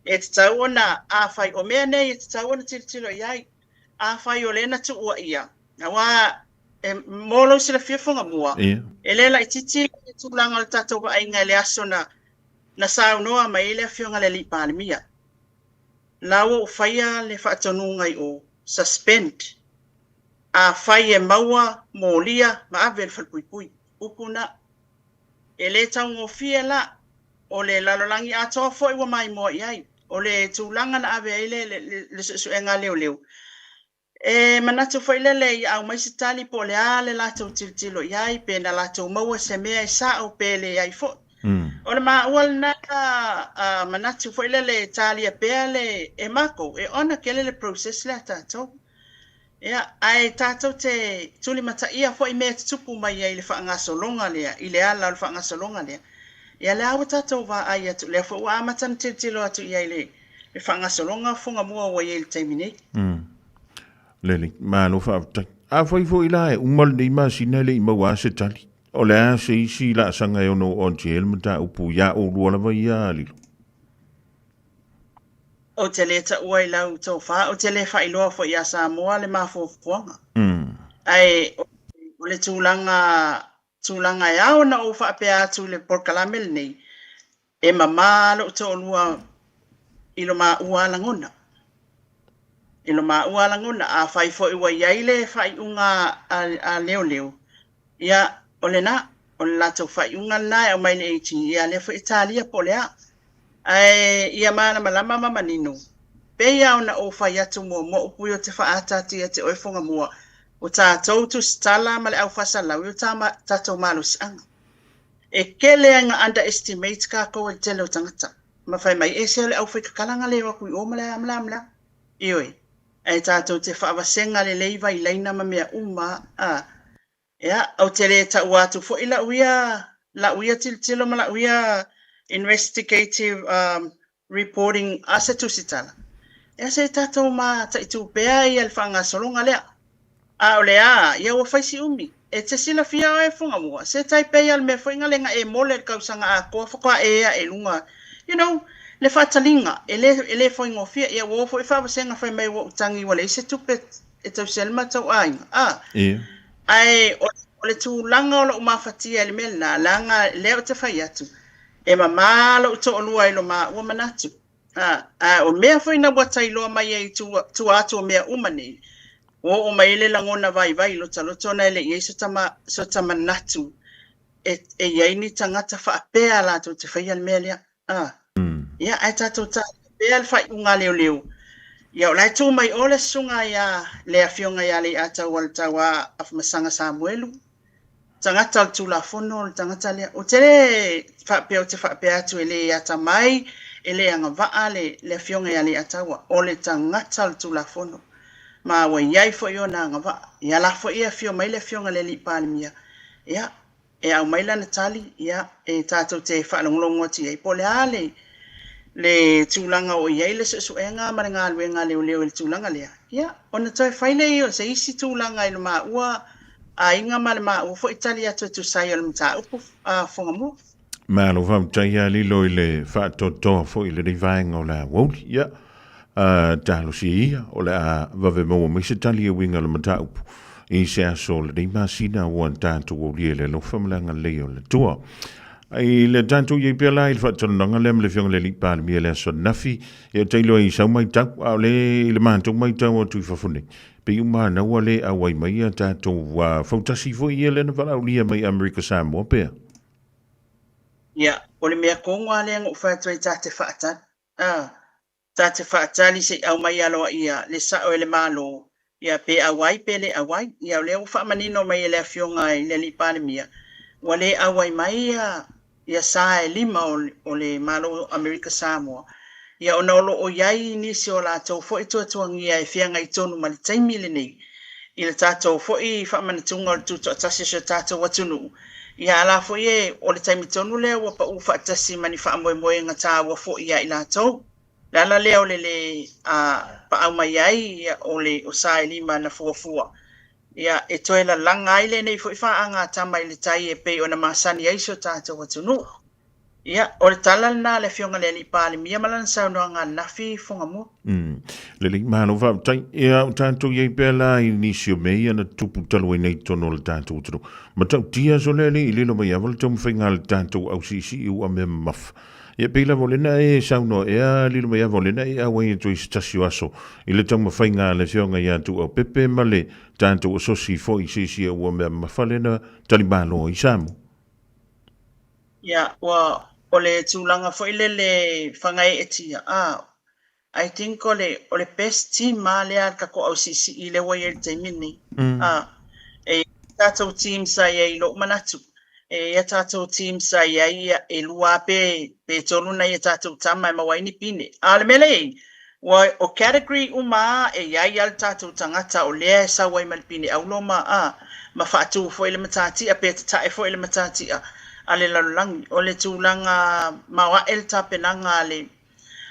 E tatau ona, afai, o mea nei e tatau ona tilotilo i ai, afai o lea na tuuaia, aua e, mo lou silafia Fugamua, e le laitiiti le tulaga o le tatou vaaiga i le aso na, na saunoa mai ai le Afioga i le Alii Palemia. La ua ou faia le faatonuga i o, suspend, afai e maua molia ma ave i le falepuipui. Upu na. E le taugofie la, o le lalolagi atoa foi ua maimoa i ai. O le tulaga na ave ai le, le, le suesuega a leoleo, e manatu foi lele ia aumai se tali po o le a le latou tilotilo i ai, pe na latou maua se mea e sao pe leai foi. O le maua lena manatu foi lele e talia pea le, e makou, e ona tele le process lea a tatou. Ia, ae tatou te tulimataia foi mea e tutupu mai ai i le faagasologa lea, i le ala o le faagasologa lea. Ia, lea ua tatou vaai atu, lea foi ua amata ona tilotilo atu i ai i le, le faagasologa o Fugamua ua i ai i le taimi nei. Lelei, malo faafetai. Afai foi la e uma lenei masina e le i maua lava se tali, o le a se isi laasaga e ono oo atu i ai le mataupu iā oulua lava ia Lilo? Ou te le taua i lau tofa, ou te le faailoa foi iā Samoa le mafuafuaga. Ae o le tulaga, tulaga e ao ona ou faapea atu i le polokalame lenei, e mama lou toalua i lo maua lagona. I lo maua lagona, afai foi ua i ai le faaiuga a leoleo, Ia, o lena, o le latou faaiuga lena e aumai i le AG, ia lea foi e talia po o le a. Ae ia malamalama ma manino, pei lava ona ou fai atu muamua upu ia ou te faaata atu ia te oe Fugamua, o tatou tusitala ma le aufaasalau i o tatou malosiaga. E tele lava ina underestimate tatou e le tele o tagata, ma fai mai, e se o le aufaikakalaga lea e o atu i o ma le a ma le a ma le a. Ioe. Ae tatou te faavasega lelei vailaina ma mea uma a. Ia, ou te le taua atu foi lau ia, lau ia tilotilo ma lau ia investigative um, Reporting a se tusitala, Ea se i tatou mataitu pea ia le faagasologa lea. A o le a, ia ua fai si umi. E te silafia oe Fugamua, se tai pei a le mea foi nga le nga e mole i le kausaga atoa faatoa e ea e luga, you know, le faataliga, e le, e le faigofie. Ia ua oo foi faavasega fai mai ua ou tagi ua leai se tupe e tausi ai le matou aiga. A, Ia. ae o, o le tulaga o lou mafatia i le mea lena, leaga lea ou te fai atu, E mamā lou toalua i lo māua manatu. A, a o mea foi na ua tailoa mai ai i tua, tua atu o mea uma nei, ua oo mai ai le lagona vaivai i lota loto ona e le i ai so ta, so ta manatu e, e i ai ni tagata faapea latou te faia le mea lea. A, ia, ae tatou talia pea le faaiuga a leoleo. Ia, o la e tu mai o le susuga ia, le Afioga ia Leiataualetaua Afamasaga Samuelu, tagata o le Tulafono, o le tagata lea. Ou te le faapea ou te faapea atu e le atamai, e le agavaa le, le Afioga ia Leiataua, o le tagata o le Tulafono. Ma ua i ai foi ona agavaa. Ia la foi e afio mai le Afioga i le Alii Palemia, ia, e aumai lana tali, ia, e tatou te faalogologo atu i ai po o le a le, le tulaga o i ai le suesuega ma le galuega a leoleo i le tulaga lea. Ia, ona toe fai lea o se isi tulaga i lo maua aiga ma le maua foi tali atu e tusa ai o le mataupu a Fugamua. Malo faafetai ia Lilo i le faatoatoa foi i lenei vaega o le aoauli. Ia, talosia ia o le a vave maua mai se tali e uiga i le mataupu i se aso o lenei masina ua tatou aulia i le alofa ma le agalelei o le Atua. I le tatou i ai pea la i le faatalanoaga lea ma le Afioga i le Alii Palemia i le aso ananafi, ia ou te iloa i sau matau, a o le i le matou matau atu i fafo nei, pei uma ana ua le auai mai a tatou fautasi foi ia lea na valaaulia mai Amerika Samoa pea. Ia, o le mea tonu lava lea na ou fai atu ai ta te faatali. A, ta te faatali se i aumai aloaia le sao e le Malo, ia pe auai pe le auai. Ia o lea ua faamanino mai e le Afioga i le Alii Palemia, ua le auai mai ia ia sa e lima o le Malo o Amerika Samoa, ia ona o lo o i ai nisi o latou foi tuatuagia e feagai tonu ma le taimi lenei i le tatou foi faamanatuga o le tutoatasi o si o tatou atunuu, ia a la foi e o le taimi tonu lea ua pau faatasi ma ni faamoemoega taua foi ia i latou. Le ala lea o le lē paau mai ai o le o sa e lima na fuafua Ia, e toe lalaga ai lenei foi faagatama i le tai e pei ona masani ai si o tatou atunuu. Ia, o le tala lena a le Afioga i le Alii Palemia ma lana saunoaga ananafi i Fugamua. Mm. Lelei, malo faafetai. Ia, o tatou i ai pea la i nisi o mea ia na tutupu talu ai nei i totonu o le tatou atunuu. Matautia so lea le i lilo mai ava le taumafaiga a le tatou ausiisii ua mea mamafa. Ia pei lava o lena e saunoa ea lilo mai ava o lena e auai atu ai se tasi o aso i le taumafaiga a le Afioga ia Tuuaupepe ma le tatou asosi foi i se isi ua mea mamafa lena talimalo i Samoa. Ia, ua, o le tulaga foi lele fagaeetia, a, I think o le, o le best team lava lea a le tatou ausiisii lea ua i ai i le taimi lenei. A, e i ai tatou team sa i ai i lou manatu, e i ai a tatou team sa i ai e lua lava pe, pe tolu nai a tatou tama e maua ai ni pine. A o le mea lea e i ai, ua, o category uma lava e i ai lava le tatou tagata o lea e sau ai ma le pine auro ma, a, ma faatu foi le matatia pe tatae foi le matatia a le lalolagi. O le tulaga maoae le tapenaga a le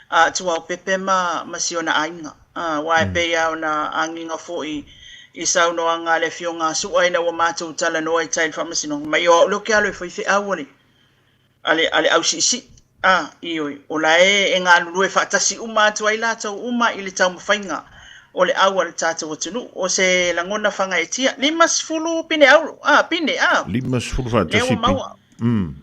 a Tuaopepe ma, ma si ona aiga. Aua e pei lava ona agiga foi i saunoaga a le Afioga a Su'a ina ua matou talanoa i tai i le Faamasinoga, mai o au lea ou te alo e fai feau a le, a le, a le ausiisii. A, ioe, o la e, e galulue faatasi uma atu ai latou uma i le taumafaiga o le au a le tatou atunuu. O se lagona fagaetia, 50 pine auro, a, pine, a. 50 faatasi Lea ua maua. pine. Mm.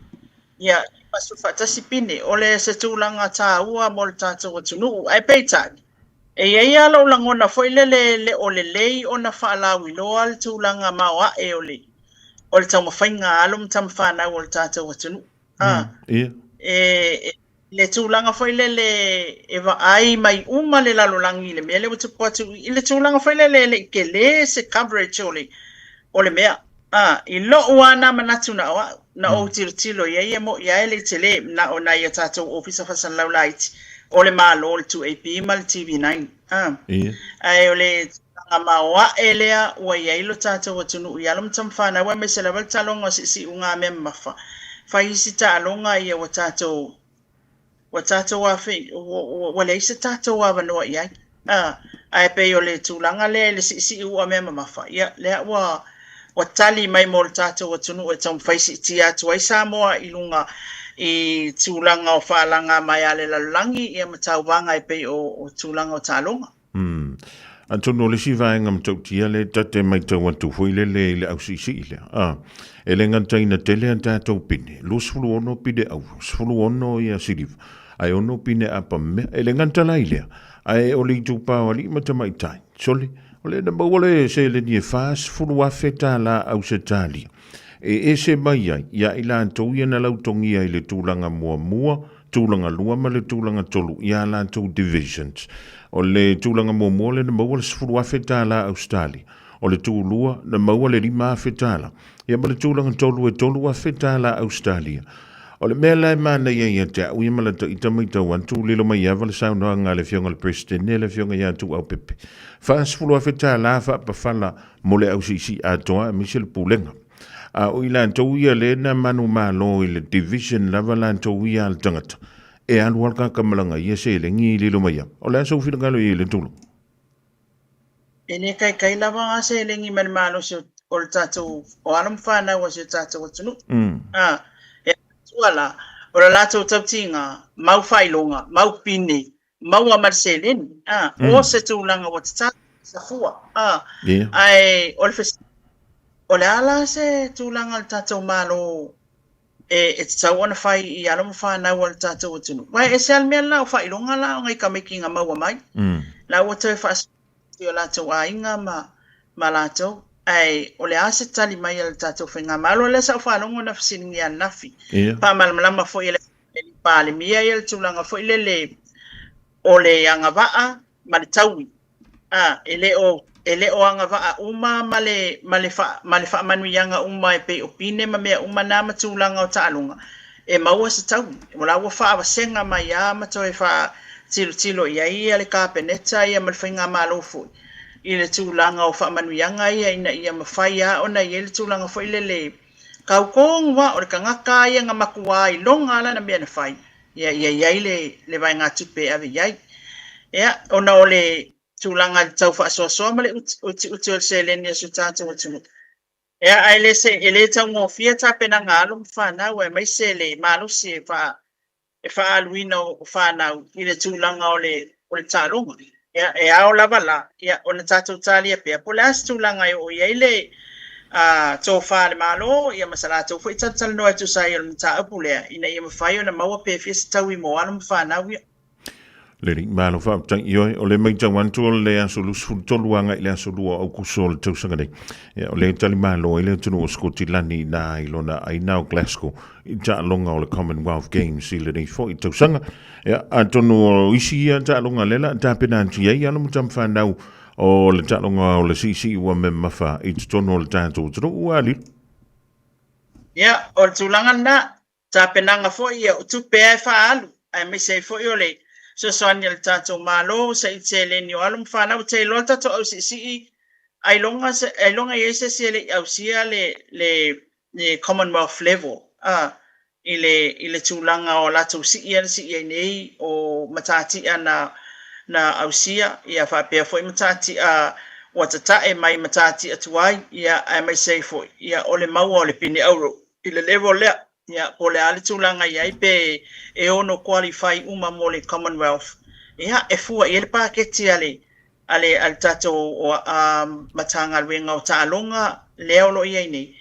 Ia, 51 pine, o le se tulaga tāua mo le tatou atunuu. Ae peitai, e i ai lava lou lagona foi lele e le o lelei ona faalauiloa le tulaga maoae o le o le taumafaiga a alo ma tamafanau o le tatou atunuu. A, Ia. e, e le tulaga foi lele e vaai mai uma le lalolagi i le mea lea ua tupu atu i le tulaga foi lele e le i tele se coverage o le o le mea. A, i lo'u a na manatu na o a'u, na ou tilotilo i ai e mo'i a e le i telē na o nai a tatou ofisa faasalalau laiti o le Malo, le 2AP ma le TV9. A, Ia. ae o le tulaga maoa'e lea ua i ai lo tatou atunuu i alo ma tamafanau aemaise lava le taaloga o si'usi'uga mea mamafa, fai isi taaloga ia ua tatou. Ua tatou afe, ua leai se tatou avanoa i ai. A, ae pei o le tulaga lea i le siisii ua mea mamafa, ia, lea ua, ua tali mai mo le tatou atunuu e taumafai siitia atu ai Samoa i luga i tulaga o faalagamaea a le lalolagi, ia ma tauvaga e pei o, o tulaga o taaloga. Mm. Atonu o le isi vaega matautia lea ta te matau atu foi lele i le ausiisii lea, a, e le gata ina tele a tatou pine, 26 pine auro, 16 ia siliva, ae 6 pine apamea. E le gata la i lea, ae o le itupa o alii ma tamaitai, sole, o lea na maua le seleni e $40,000 Ausetalia e ese mai ai ia i latou ia na lautogia i le tulaga muamua, tulaga lua ma le tulaga tolu i a latou divisions. O le tulaga muamua lea na maua le $10,000 Ausetalia, o le tulua na maua le $5,000, ia ma le tulaga tolu e $3,000 Ausetalia. O le mea la e manaia ia te au ia ma lata ita matau atu, lilo mai ava le saunoaga a le Afioga i le Peresetene le Afioga ia Tuuaupepe, $40,000 faapafala mo le ausiisii atoa aemaise le pulega. A o i latou ia lea na manumalo i le division lava latou ia a le tagata, e alu lava le kakamalaga i ia seleni i lilo mai ava. O le a sou finagalo i ai i le tulaga? E le kaikai lava ngā seleni ma le malosi o le tatou, o alo ma fanau a si o tatou atunuu. A, e atua la, o le latou tautiga, mau faailoga, mau pine, maua ma le seleni, a, o se tulaga ua tatau, sa fua, a, ae o le fesili, o le a la se tulaga o le tatou Malo e tatau ona fai i alo ma fanau a le tatou atunuu? Aua e ese lava le mea la o faailoga la o nai tamaiti na maua mai, la ua toe faasoa i o latou aiga ma latou, ae o le a se tali mai a le tatou faigamalo? Lea sa ou faalogo na fesiligia ananafi, faamalamalama foi e le Palemia ia le tulaga foi lele o le agavaa ma le taui. A, e le o, e le o agavaa uma ma le, ma le, fa, ma le faamanuiaga uma e pei o pine ma mea uma na ma tulaga o taaloga, e maua se taui. O la ua faavasega mai lava ma toe faatilotilo i ai ia le Kapeneta ia ma le Faigamalo foi i le tulaga o faamanuiaga ia ina ia mafai lava ona i ai le tulaga foi lele Kau tonu a o le tagata a ia na matua iloga a lana mea na fai, ia ia i ai le, le vaegatupe e ave i ai. Ia, ona o le tulaga i le tau faasoasoa ma le utiuti o le seleni a si o tatou atunuu. Ia, ae le se, e le taugofie tapenaga a alo ma fanau aemaise le malosi e faa, e faaaluina o fanau i le tulaga o le, o le taaloga. Ia, e ao lava la, ia, ona tatou talia pea, po o le a se tulaga e oo i ai le tofa a le Malo, ia ma sa latou foi talatalanoa e tusa ai o le mataupu lea, ina ia mafai ona maua pe fia se taui mo alo ma fanau ia. Leli, malo faafetai. Ioe, o le matau atu o le aso 23 agai i le aso 2 o Aukuso o le tausaga nei. Ia, o le tali malo ai le atunuu o Skotilani i nā i lona aina o Glasgow i taaloga o le Commonwealth Games i lenei foi tausaga. Ia, atonu o isi ia taaloga lea la tapena atu i ai alo ma tama fanau o le taaloga o le siisii ua memafa i totonu o le tatou atunuu ua lilo. Ia, o le tulaga lena, tapenaga foi ia o tupe lava e faaalu, aemaise ai foi o le fesoasoani a le tatou Malo se i seleni o alo ma fanau. Ou te iloa le tatou au siisii ailoga, ailoga e i ai se isi e le i ausia le, le, le Commonwealth level a, i le, i le tulaga o latou sii ia na sii ai nei o matatia na, na ausia, ia faapea foi matatia ua tatae mai matatia tuai, ia aemaise ai foi ia o le maua o le pine auro i le level lea. Ia, po o le a le tulaga i ai pe e ono qualify uma mo le Commonwealth, ia e fua i ai le paketi a le, a le, a le tatou Matagaluega o Taaloga lea o lo o i ai nei,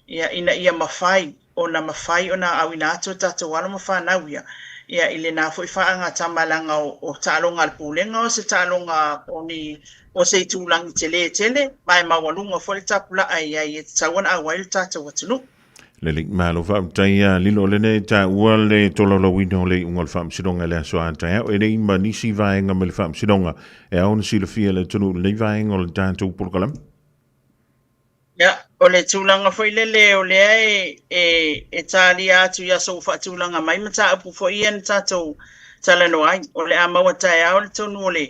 ia, ina ia mafai ona mafai ona auina atu o tatou alo ma fanau ia, ia i lena foi faagatama leaga o taaloga a le Pulega o se taaloga o ni o se itulagi tele tele ma e maualuga foi le tapulaa i ai e tatau ona auai le tatou atunuu. Lelei, malo faafetai ia Lilo o lenei taua le tolaulauina o le iuga o le Faamasinoga i le aso a taeao. E le i ma nisi vaega mai le Faamasinoga e ao ona silafia e le atunuu i lenei vaega o le tatou polokalame. Ia, o le tulaga foi lele o lea e, e, e talia atu i aso ua faatulaga mai mataupu foi ia na tatou talanoa ai. O le a maua taeao le tonu o le,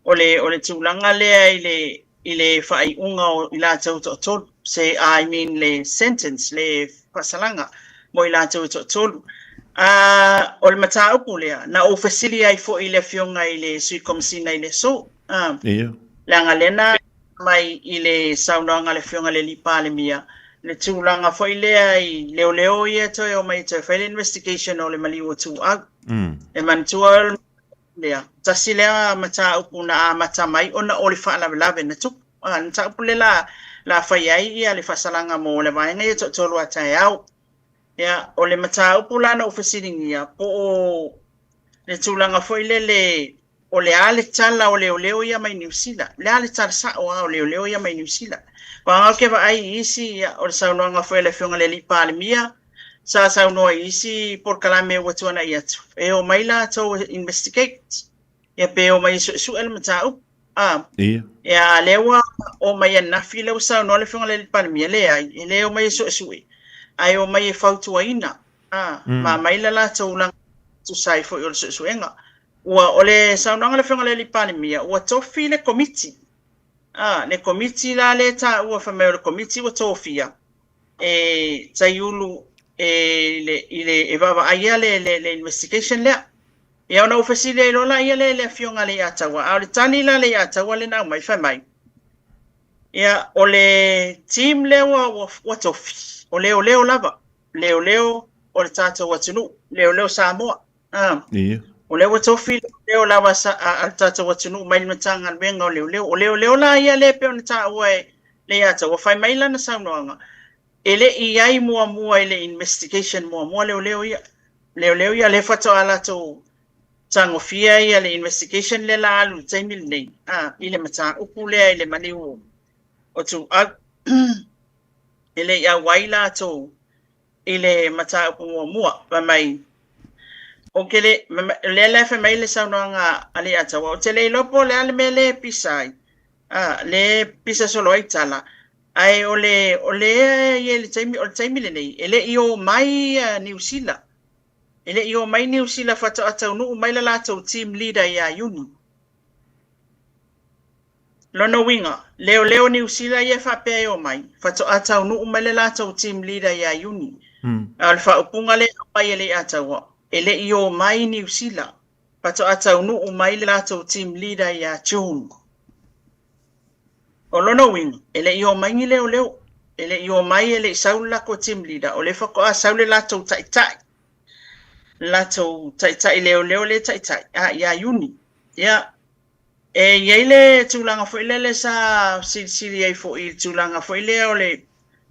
O le, o le tulaga lea i le, i le faaiuga o i latou e toatolu, se, I mean le sentence, le faasalaga mo i latou e toatolu. A o le mataupu lea, na ou fesili ai foi i le Afioga i le Sui Komesina i le aso, a, Ia. leaga lea na mai i le saunoaga a le Afioga i le Alii Palemia, le tulaga foi lea i leoleo ia e toe omai e toe fai le investigation o le maliu o Tuuau. E manatua o le lea, tasi lea mataupu na amata mai ona o le faalavelave na tupu. A, le mataupu lea la, la fai ai ia le faasalaga mo le vaega ia toatolu a taeao. Ia, o le mataupu la na ou fesiligia, po o le tulaga foi lele o le a le tala o leoleo ia mai Niu Sila? O le a le tala sa'o a o leoleo ia mai Niu Sila? Aua ou te vaai i isi, ia, o le saunoaga foi a le Afioga i le Alii Palemia, sa saunoa i isi polokalame ua tuanai atu, e omai latou e investigate, ia pe omai e suesue le mataupu. A, Ia. ia, a lea ua omai ananafi lea ua saunoa le Afioga i le Alii Palemia, leai, e le omai e suesue, ae omai e fautuaina, a, ma aumai le latou lagona e tusa ai foi o le suesuega. Ua, o le saunoaga a le Afioga i le Alii Palemia, ua tofi le Komiti. A, le Komiti la lea e taua fai mai o le Komiti ua tofia e taiulu e le, i le, e vaavaaia le, le, le investigation lea. Ia ona ou fesili ai loa laia lea i le Afioga a Leiataua, a o le tali la a Leiataua lea na aumai, fai mai, ia, o le team lea ua, ua, ua tofi, o leoleo lava, leoleo o le tatou atunuu, leoleo Samoa. A, Ia. O lea ua tofi leoleo lava sa, a, a le tatou atunuu mai le Matagaluega o Leoleo. O leoleo la ia lea e pei ona taua e Leiataua, fai mai lana saunoaga, e le i i ai muamua i le investigation muamua leoleo ia. Leoleo ia lea faatoa latou tagofia ia le investigation lea la alu i le taimi lenei, a, i le mataupu lea i le maliu o Tuuau. E le i auai latou i le mataupu muamua, fai mai, ou te le, o lea la e fai mai le saunoaga a Leiataua, ou te le iloa po o le a le mea lea e pisa ai, a, lea e pisa solo ai tala, ae o le, o lea e i ai le taimi, o le taimi lenei, e le i omai Niu Sila, e le i omai Niu Sila faatoa taunuu mai le latou team leader ia Iuni. Lona uiga, leoleo Niu Sila ia e faapea e omai, faatoa taunuu mai le latou team leader ia Iuni. A o le faaupuga lea e aumai e Leiataua, e le i omai Niu Sila, faatoa taunuu mai le latou team leader ia June. O lona uiga, e le i omai ni leoleo, e le i omai e le i sau le latou team leader, o lea faatoa sau le latou taitai, le latou taitai leoleo lea e taitai, a, ia Iuni. Ia, E i ai le tulaga foi lele sa silisili ai foi i le tulaga foi lea o le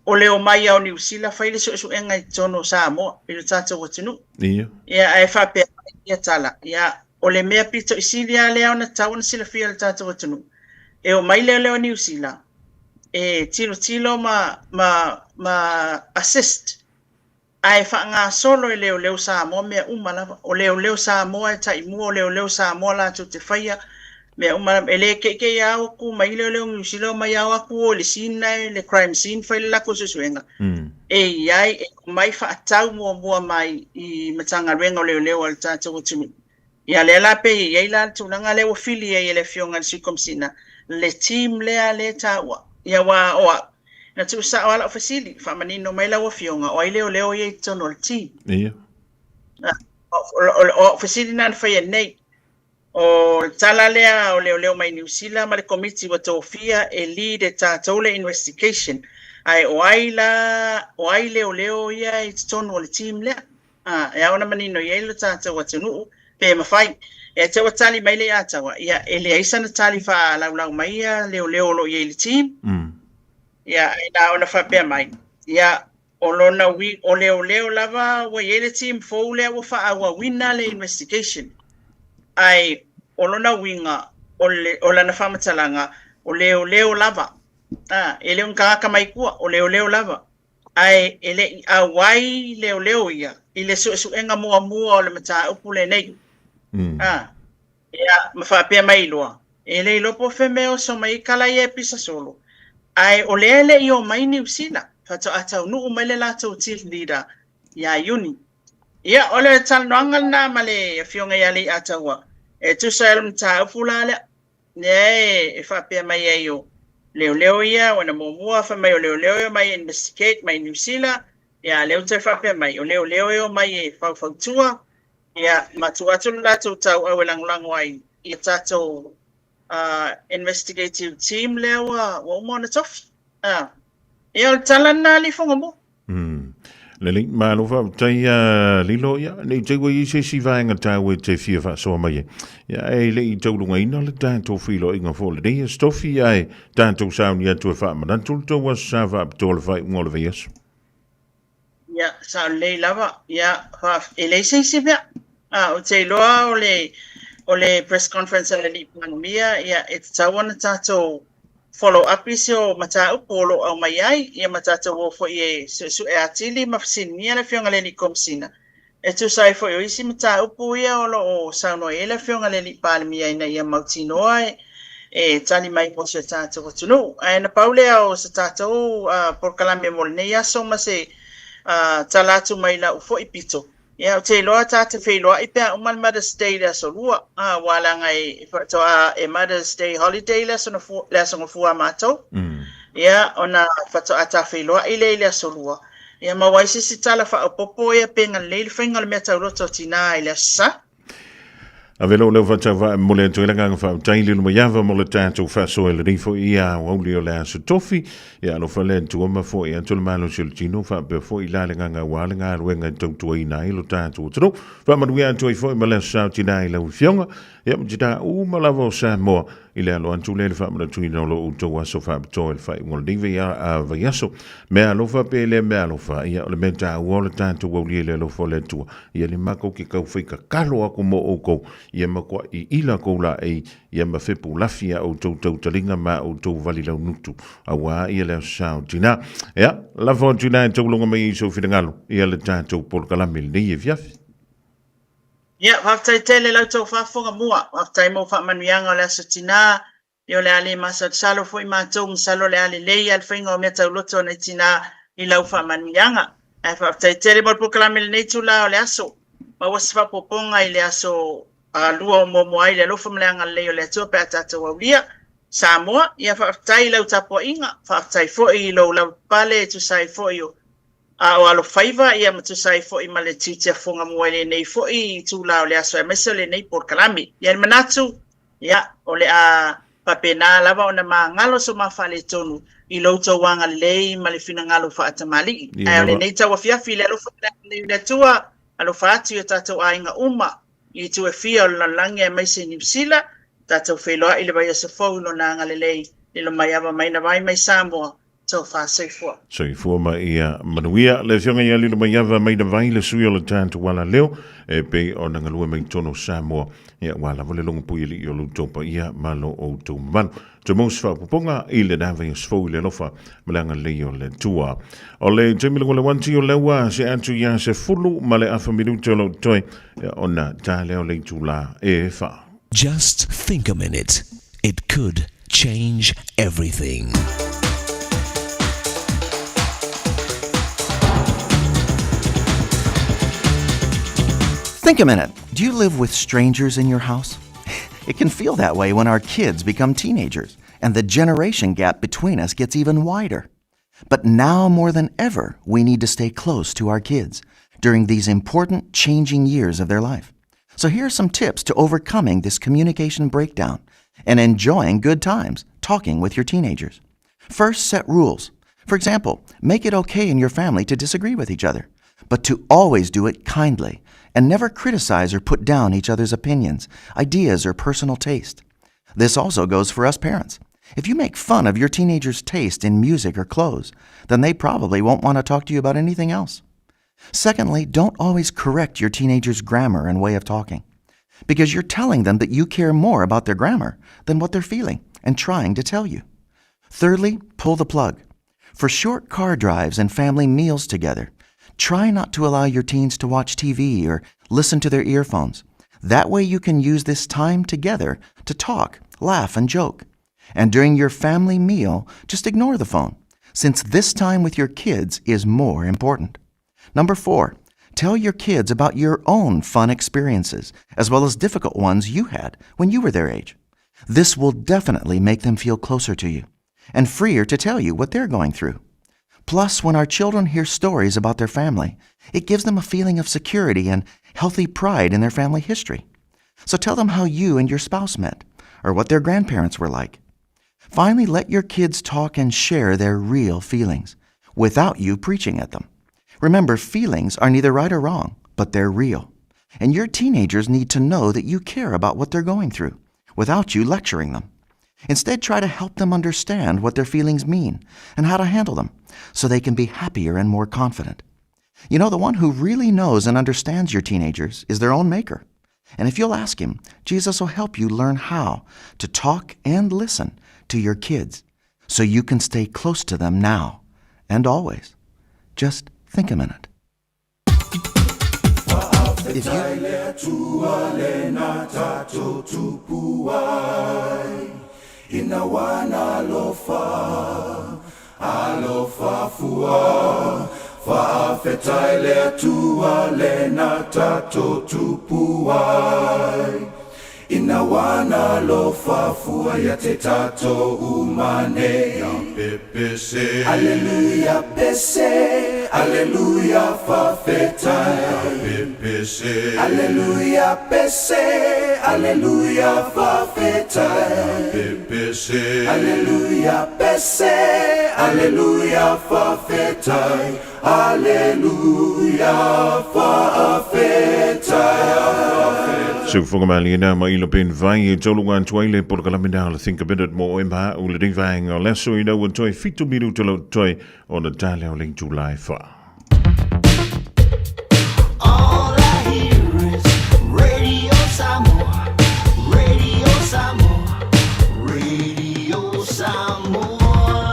o le omai lava o Niu Sila fai le suesuega i totonu o Samoa i le tatou atunuu. Ia. Ia ae faapea mai ia tala, ia o le mea pito i sili lava lea ona tatau ona silafia e le tatou atunuu, e omai lea o Niu Sila e tilotilo ma ma ma assist Ae faagasolo e leoleo Samoa mea uma lava. O leoleo Samoa e taimua, o leoleo Samoa latou te faia mea uma lava. E le keikei ao atu mai leoleo Niu Sila omai ao atu o i le scene nae, le crime scene fai le latou suesuega. E i ai, e omai faatau muamua mai i Matagaluega o Leoleo a le tatou atunuu. Ia lea la pei e i ai la le tulaga lea ua fili ai e le Afioga i le Sui Komesina le team lea lea e taua. Ia aua o au, na tuusao lava lau fesili, faamanino mai lau Afioga o ai leoleo ia i totonu o le team. Ia. O au fesili na na faia nei. O le tala lea o leoleo mai Niu Sila ma le Komiti ua tofia e lead e tatou le investigation, ae o ai la, o ai leoleo ia i totonu o le team lea? A, e ao ona manino i ai lo tatou atunuu, pe mafai. E te ua tali mai Leiataua, ia, e leai sana tali faalaulau mai ia leoleo o lo o i ai i le team. Ia, ae na ona faapea mai, ia, o lona ui, o leoleo lava ua i ai le team fou lea ua faaauauina le investigation. Ae o lona uiga, o le, o lana faamatalaga, o leoleo lava. A, e le o ni tagata mai tua, o leoleo lava. ae e le i auai leoleo ia i le suesuega muamua o le mataupu lenei. A, ia, ma faapea mai loa, e le iloa po o fea mea e oso mai ai tala ia e pisa solo, ae o lea e le i omai Niu Sila, faatoa taunuu mai le latou team leader ia Iuni. Ia, o le talanoaga lena ma le Afioga ia Leiataua, e tusa ai o le mataupu la lea. Lea e faapea mai ai o leoleo ia, ua na muamua fai mai o leoleo ia mai investigate mai Niu Sila, Ia, a lea ua toe faapea mai, o leoleo e omai e faufautua, ia, ma tuu atu le latou tauau e lagolago ai i tatou investigative team lea ua uma ona tofi. Ia, o le tala lena a alii Fogamua. Lelei, malo faafetai a Lilo, ia, ne i te i ua i ai se isi vaega taua e te fia faasoa mai ai. Ia, e le i taulugaina le tatou feiloaiga foi o lenei Aso Tofi, ae tatou sauni atu e faamanatu le tou Aso Sa faapitoa le faaiuga o le vaiaso. Ia, sao lelei lava. Ia, e leai se isi mea. Ou te iloa o le, o le press conference a le Alii Palemia, ia, e tatau ona tatou follow up isi o mataupu o lo o aumai ai, ia ma tatou o foi e suesue atili ma fesiligia le Afioga i le Alii Komesina e tusa ai foi o isi mataupu ia o lo o saunoa i ai le Afioga i le Alii Palemia ina ia mautinoa e tali mai mo si o tatou atunuu. Ae na pau lea o se tatou polokalame mo lenei aso ma se tala atu mai lau foi pito. Ia, ou te iloa ta te feiloai pe a uma le Mother's Day i le aso Lua, aua leaga e faatoa e Mother's Day holiday le aso le aso Gafua a matou. Ia, ona faatoa ta feiloai lea i le aso Lua. Ia maua ai se isi tala faaopoopo ia pe galelei le faiga o le meatauloto a tinā i le Aso Sa. Ave lou leo faatauvaa e momoli atu ai le agaga faafetai i le Lumaiava mo le tatou faasoa i lenei foi ia aoauli o le Aso Tofi. Ia alofa le Atua ma fo'i atu le malosi o le tino faapea foi la le agaga aua le galuega e tautuaina ai lo tatou atunuu. Faamanuia atu ai foi ma le Aso Sa o Tinā i lau Afioga, ia ma tinā uma lava o Samoa I le alo atu lea i le faamanatuina o lo outou aso faapitoa i le faaiuga o lenei vaiaso. Mea alofa pe le mea alofa, ia o le mea taua o le tatou aulia i le alofa o le Atua. Ia le matou te tau fai tatalo atu mo outou, ia matuai iila tou laei, ia ma fepu lafi a outou tautaliga ma a outou vali launutu, auā ia le Aso Sa o Tinā. Ia, lafo atu i ina e tauloga mai ai sou finagalo, ia le tatou polokalame i lenei afiafi. Ia, faafetai tele la outou faafofoga mua. Faafetai mo faamanuiaga o le Aso Tinā. Ia o le a le masalosalo foi matou, masalo o le a lelei lava le faiga o mea tauloto a nai tinā i lau faamanuiaga. Ae faafetai tele mo le polokalame i lenei itula o le aso. Maua se faaopoopoga i le aso lua o muamua ai i le alofa ma le agalelei o le Atua pe a tatou aulia. Samoa, ia faafetai i lau tapuaiga, faafetai foi i lou lavapapale e tusa ai foi o A o alofaiva ia ma tusa ai foi ma le tiute a Fogamua i lenei foi itula o le aso aemaise o lenei polokalame. Ia le manatu, ia, o le a faapena lava ona magalo so ma faaletonu i lo outou agalelei ma le finagalo faatamalii. Ae o lenei tauafiafi i le alofa ma le agalelei o le Atua, alofa atu i o tatou aiga uma i itu e fia o le lalolagi aemaise i Niu Sila, tatou feiloai i le vaiaso fou i Lona agalelei, lilo mai ava mai na vai mai Samoa, Tofa soifua. Soifua ma ia manuia. Le Afioga ia Lilomaiava Maidavai, le sui o le tatou alaleo, e pei ona galue mai totonu o Samoa, ia aua lava le logopui alii o lo outou paia ma lo outou mamalu. Toe maua se faaopoopoga i lena vaiaso fou i le alofa ma le agalelei o le Atua. O le taimi luga o le 1 o lea ua see atu ia 10 ma le afa minute o lo o totoe, ia ona ta lea o le itula e 4. Just think a minute. It could change everything. Think a minute. Do you live with strangers in your house? It can feel that way when our kids become teenagers and the generation gap between us gets even wider. But now more than ever, we need to stay close to our kids during these important changing years of their life. So here are some tips to overcoming this communication breakdown and enjoying good times talking with your teenagers. First, set rules. For example, make it okay in your family to disagree with each other, but to always do it kindly and never criticize or put down each other's opinions, ideas, or personal taste. This also goes for us parents. If you make fun of your teenager's taste in music or clothes, then they probably won't want to talk to you about anything else. Secondly, don't always correct your teenager's grammar and way of talking, because you're telling them that you care more about their grammar than what they're feeling and trying to tell you. Thirdly, pull the plug. For short car drives and family meals together, try not to allow your teens to watch TV or listen to their earphones. That way you can use this time together to talk, laugh, and joke. And during your family meal, just ignore the phone, since this time with your kids is more important. Number 4, tell your kids about your own fun experiences, as well as difficult ones you had when you were their age. This will definitely make them feel closer to you and freer to tell you what they're going through. Plus, when our children hear stories about their family, it gives them a feeling of security and healthy pride in their family history. So tell them how you and your spouse met, or what their grandparents were like. Finally, let your kids talk and share their real feelings without you preaching at them. Remember, feelings are neither right or wrong, but they're real. And your teenagers need to know that you care about what they're going through without you lecturing them. Instead, try to help them understand what their feelings mean and how to handle them so they can be happier and more confident. You know, the one who really knows and understands your teenagers is their own maker. And if you'll ask him, Jesus will help you learn how to talk and listen to your kids so you can stay close to them now and always. Just think a minute. If Ina wana lofa fua ya te tato umane Ya pepese Alleluia pese Alleluia fa feta Ya pepese Alleluia pese Alleluia fa feta Ya pepese Alleluia pese Alleluia fa feta Alleluia fa feta Seu foga malie na ma ilo ben vai e tolu ngā tuai le polokalame na le Think a Minute mo oe maha u le nei vaenga o le aso ina ua toe fitu minuta lo toe o na tale o le itula e wha. All I hear is Radio Samoa, Radio Samoa, Radio Samoa.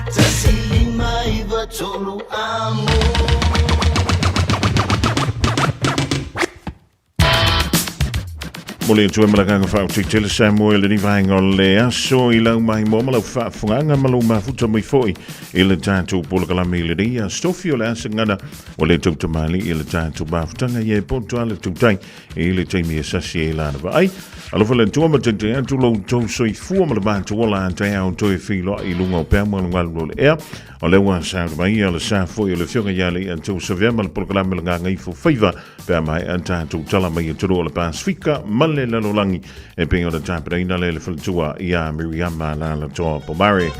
Tasi lima iva tolu amo. Mo le atu e malagaga whaotai tele Samoa i lenei vaega o le aso i lau mai moa ma lau faafofogaaga ma lou mafuta mai foʻi i le tatou polokalame i lenei aso tofi o le asagana o le tautamalii i le tatou mafutaga ia e poto a le tautai i le taimi e sasi ai lana vaai. Alofa le Atua ma taitai atu lo outou soifua ma le matou ola a taeao toe feiloai i luga o peau malumalu o le ea. O lea ua sauni mai ia le sa foi o le Afioga ia Leiatou Savea ma le polokalame o le Gagaifo Faiva pe a maea tatou tala mai atunuu o le Pasifika ma le lalolagi e pei ona tapenaina lea le faletua ia Miriama Lalatoa Pomare.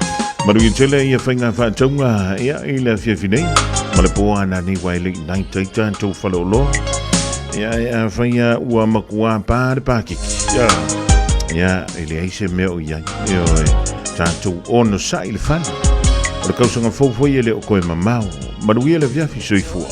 Manuia tele ia faiga faatauga ia i le afiafi nei ma le pō ana nei wai le nei taita tau faleoloa. Ia e a whaia ua makuā pā le pākiki. Ia, ia e leai se mea o i ai. Ioe, tatou onosai le fale. O le kausaga fou foi e le o koe mamao. Manuia le afiafi soifua.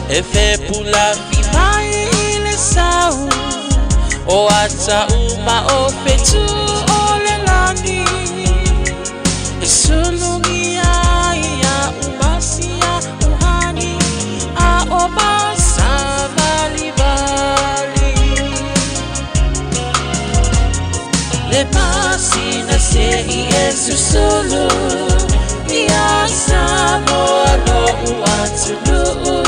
E fepulafi mai i le sau o ata uma o fetu o le lagi e sulugia ia umasia uhani a o masavalivali le pasina se i e susulu ia Samoa lo'u atunuu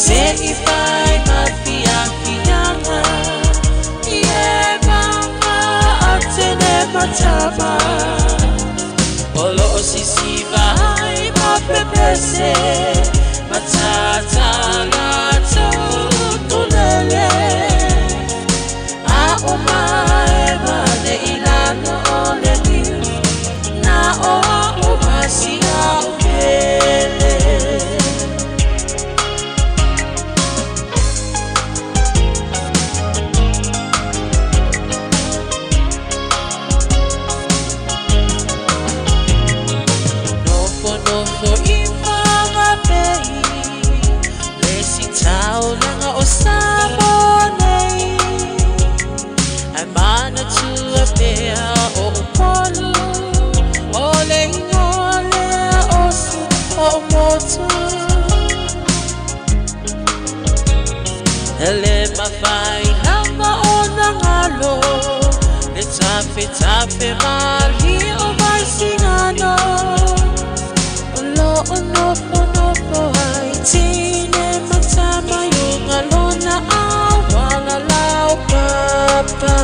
se i fai mafiafiaga i e maga atene matama o loo sisiva ai mapepese matatala tulele a o mae mane i lalo o le liu na o a o masia o pele. Nofo nofo i whangapei le si taulaga o Samoa nei Ai manatua pea o Upolu o le ingoa lea o si o motu E le mawhai lava o na ngalo Tafetafe malie o Vaisigano O loo nofonofo ai tine ma tama i uga lona auala laupapa.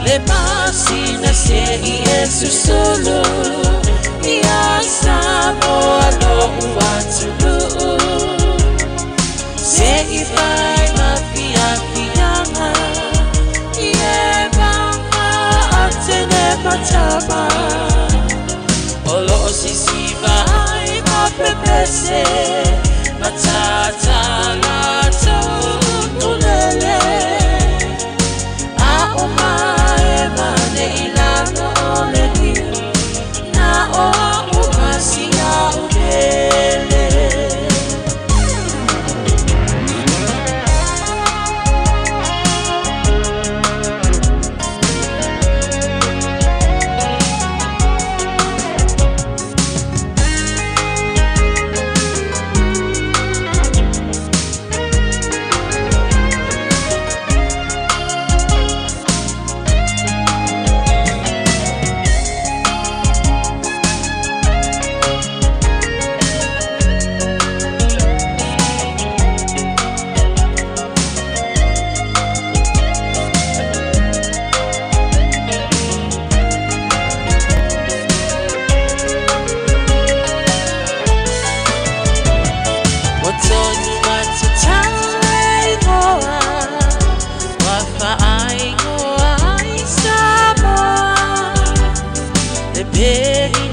Le masina se'i e susulu Ia Samoa lo'u atunuu Se'i fai ma fiafiaga I e maga a tene ma tama O loo sisiva ai ma pepese Ma tata latou ukulele A o maema nei lalo o le niu Na o a'u ma si a'u mele. Ua tonu atu tau e igoa Ua faaigoa ai Samoa Le peli.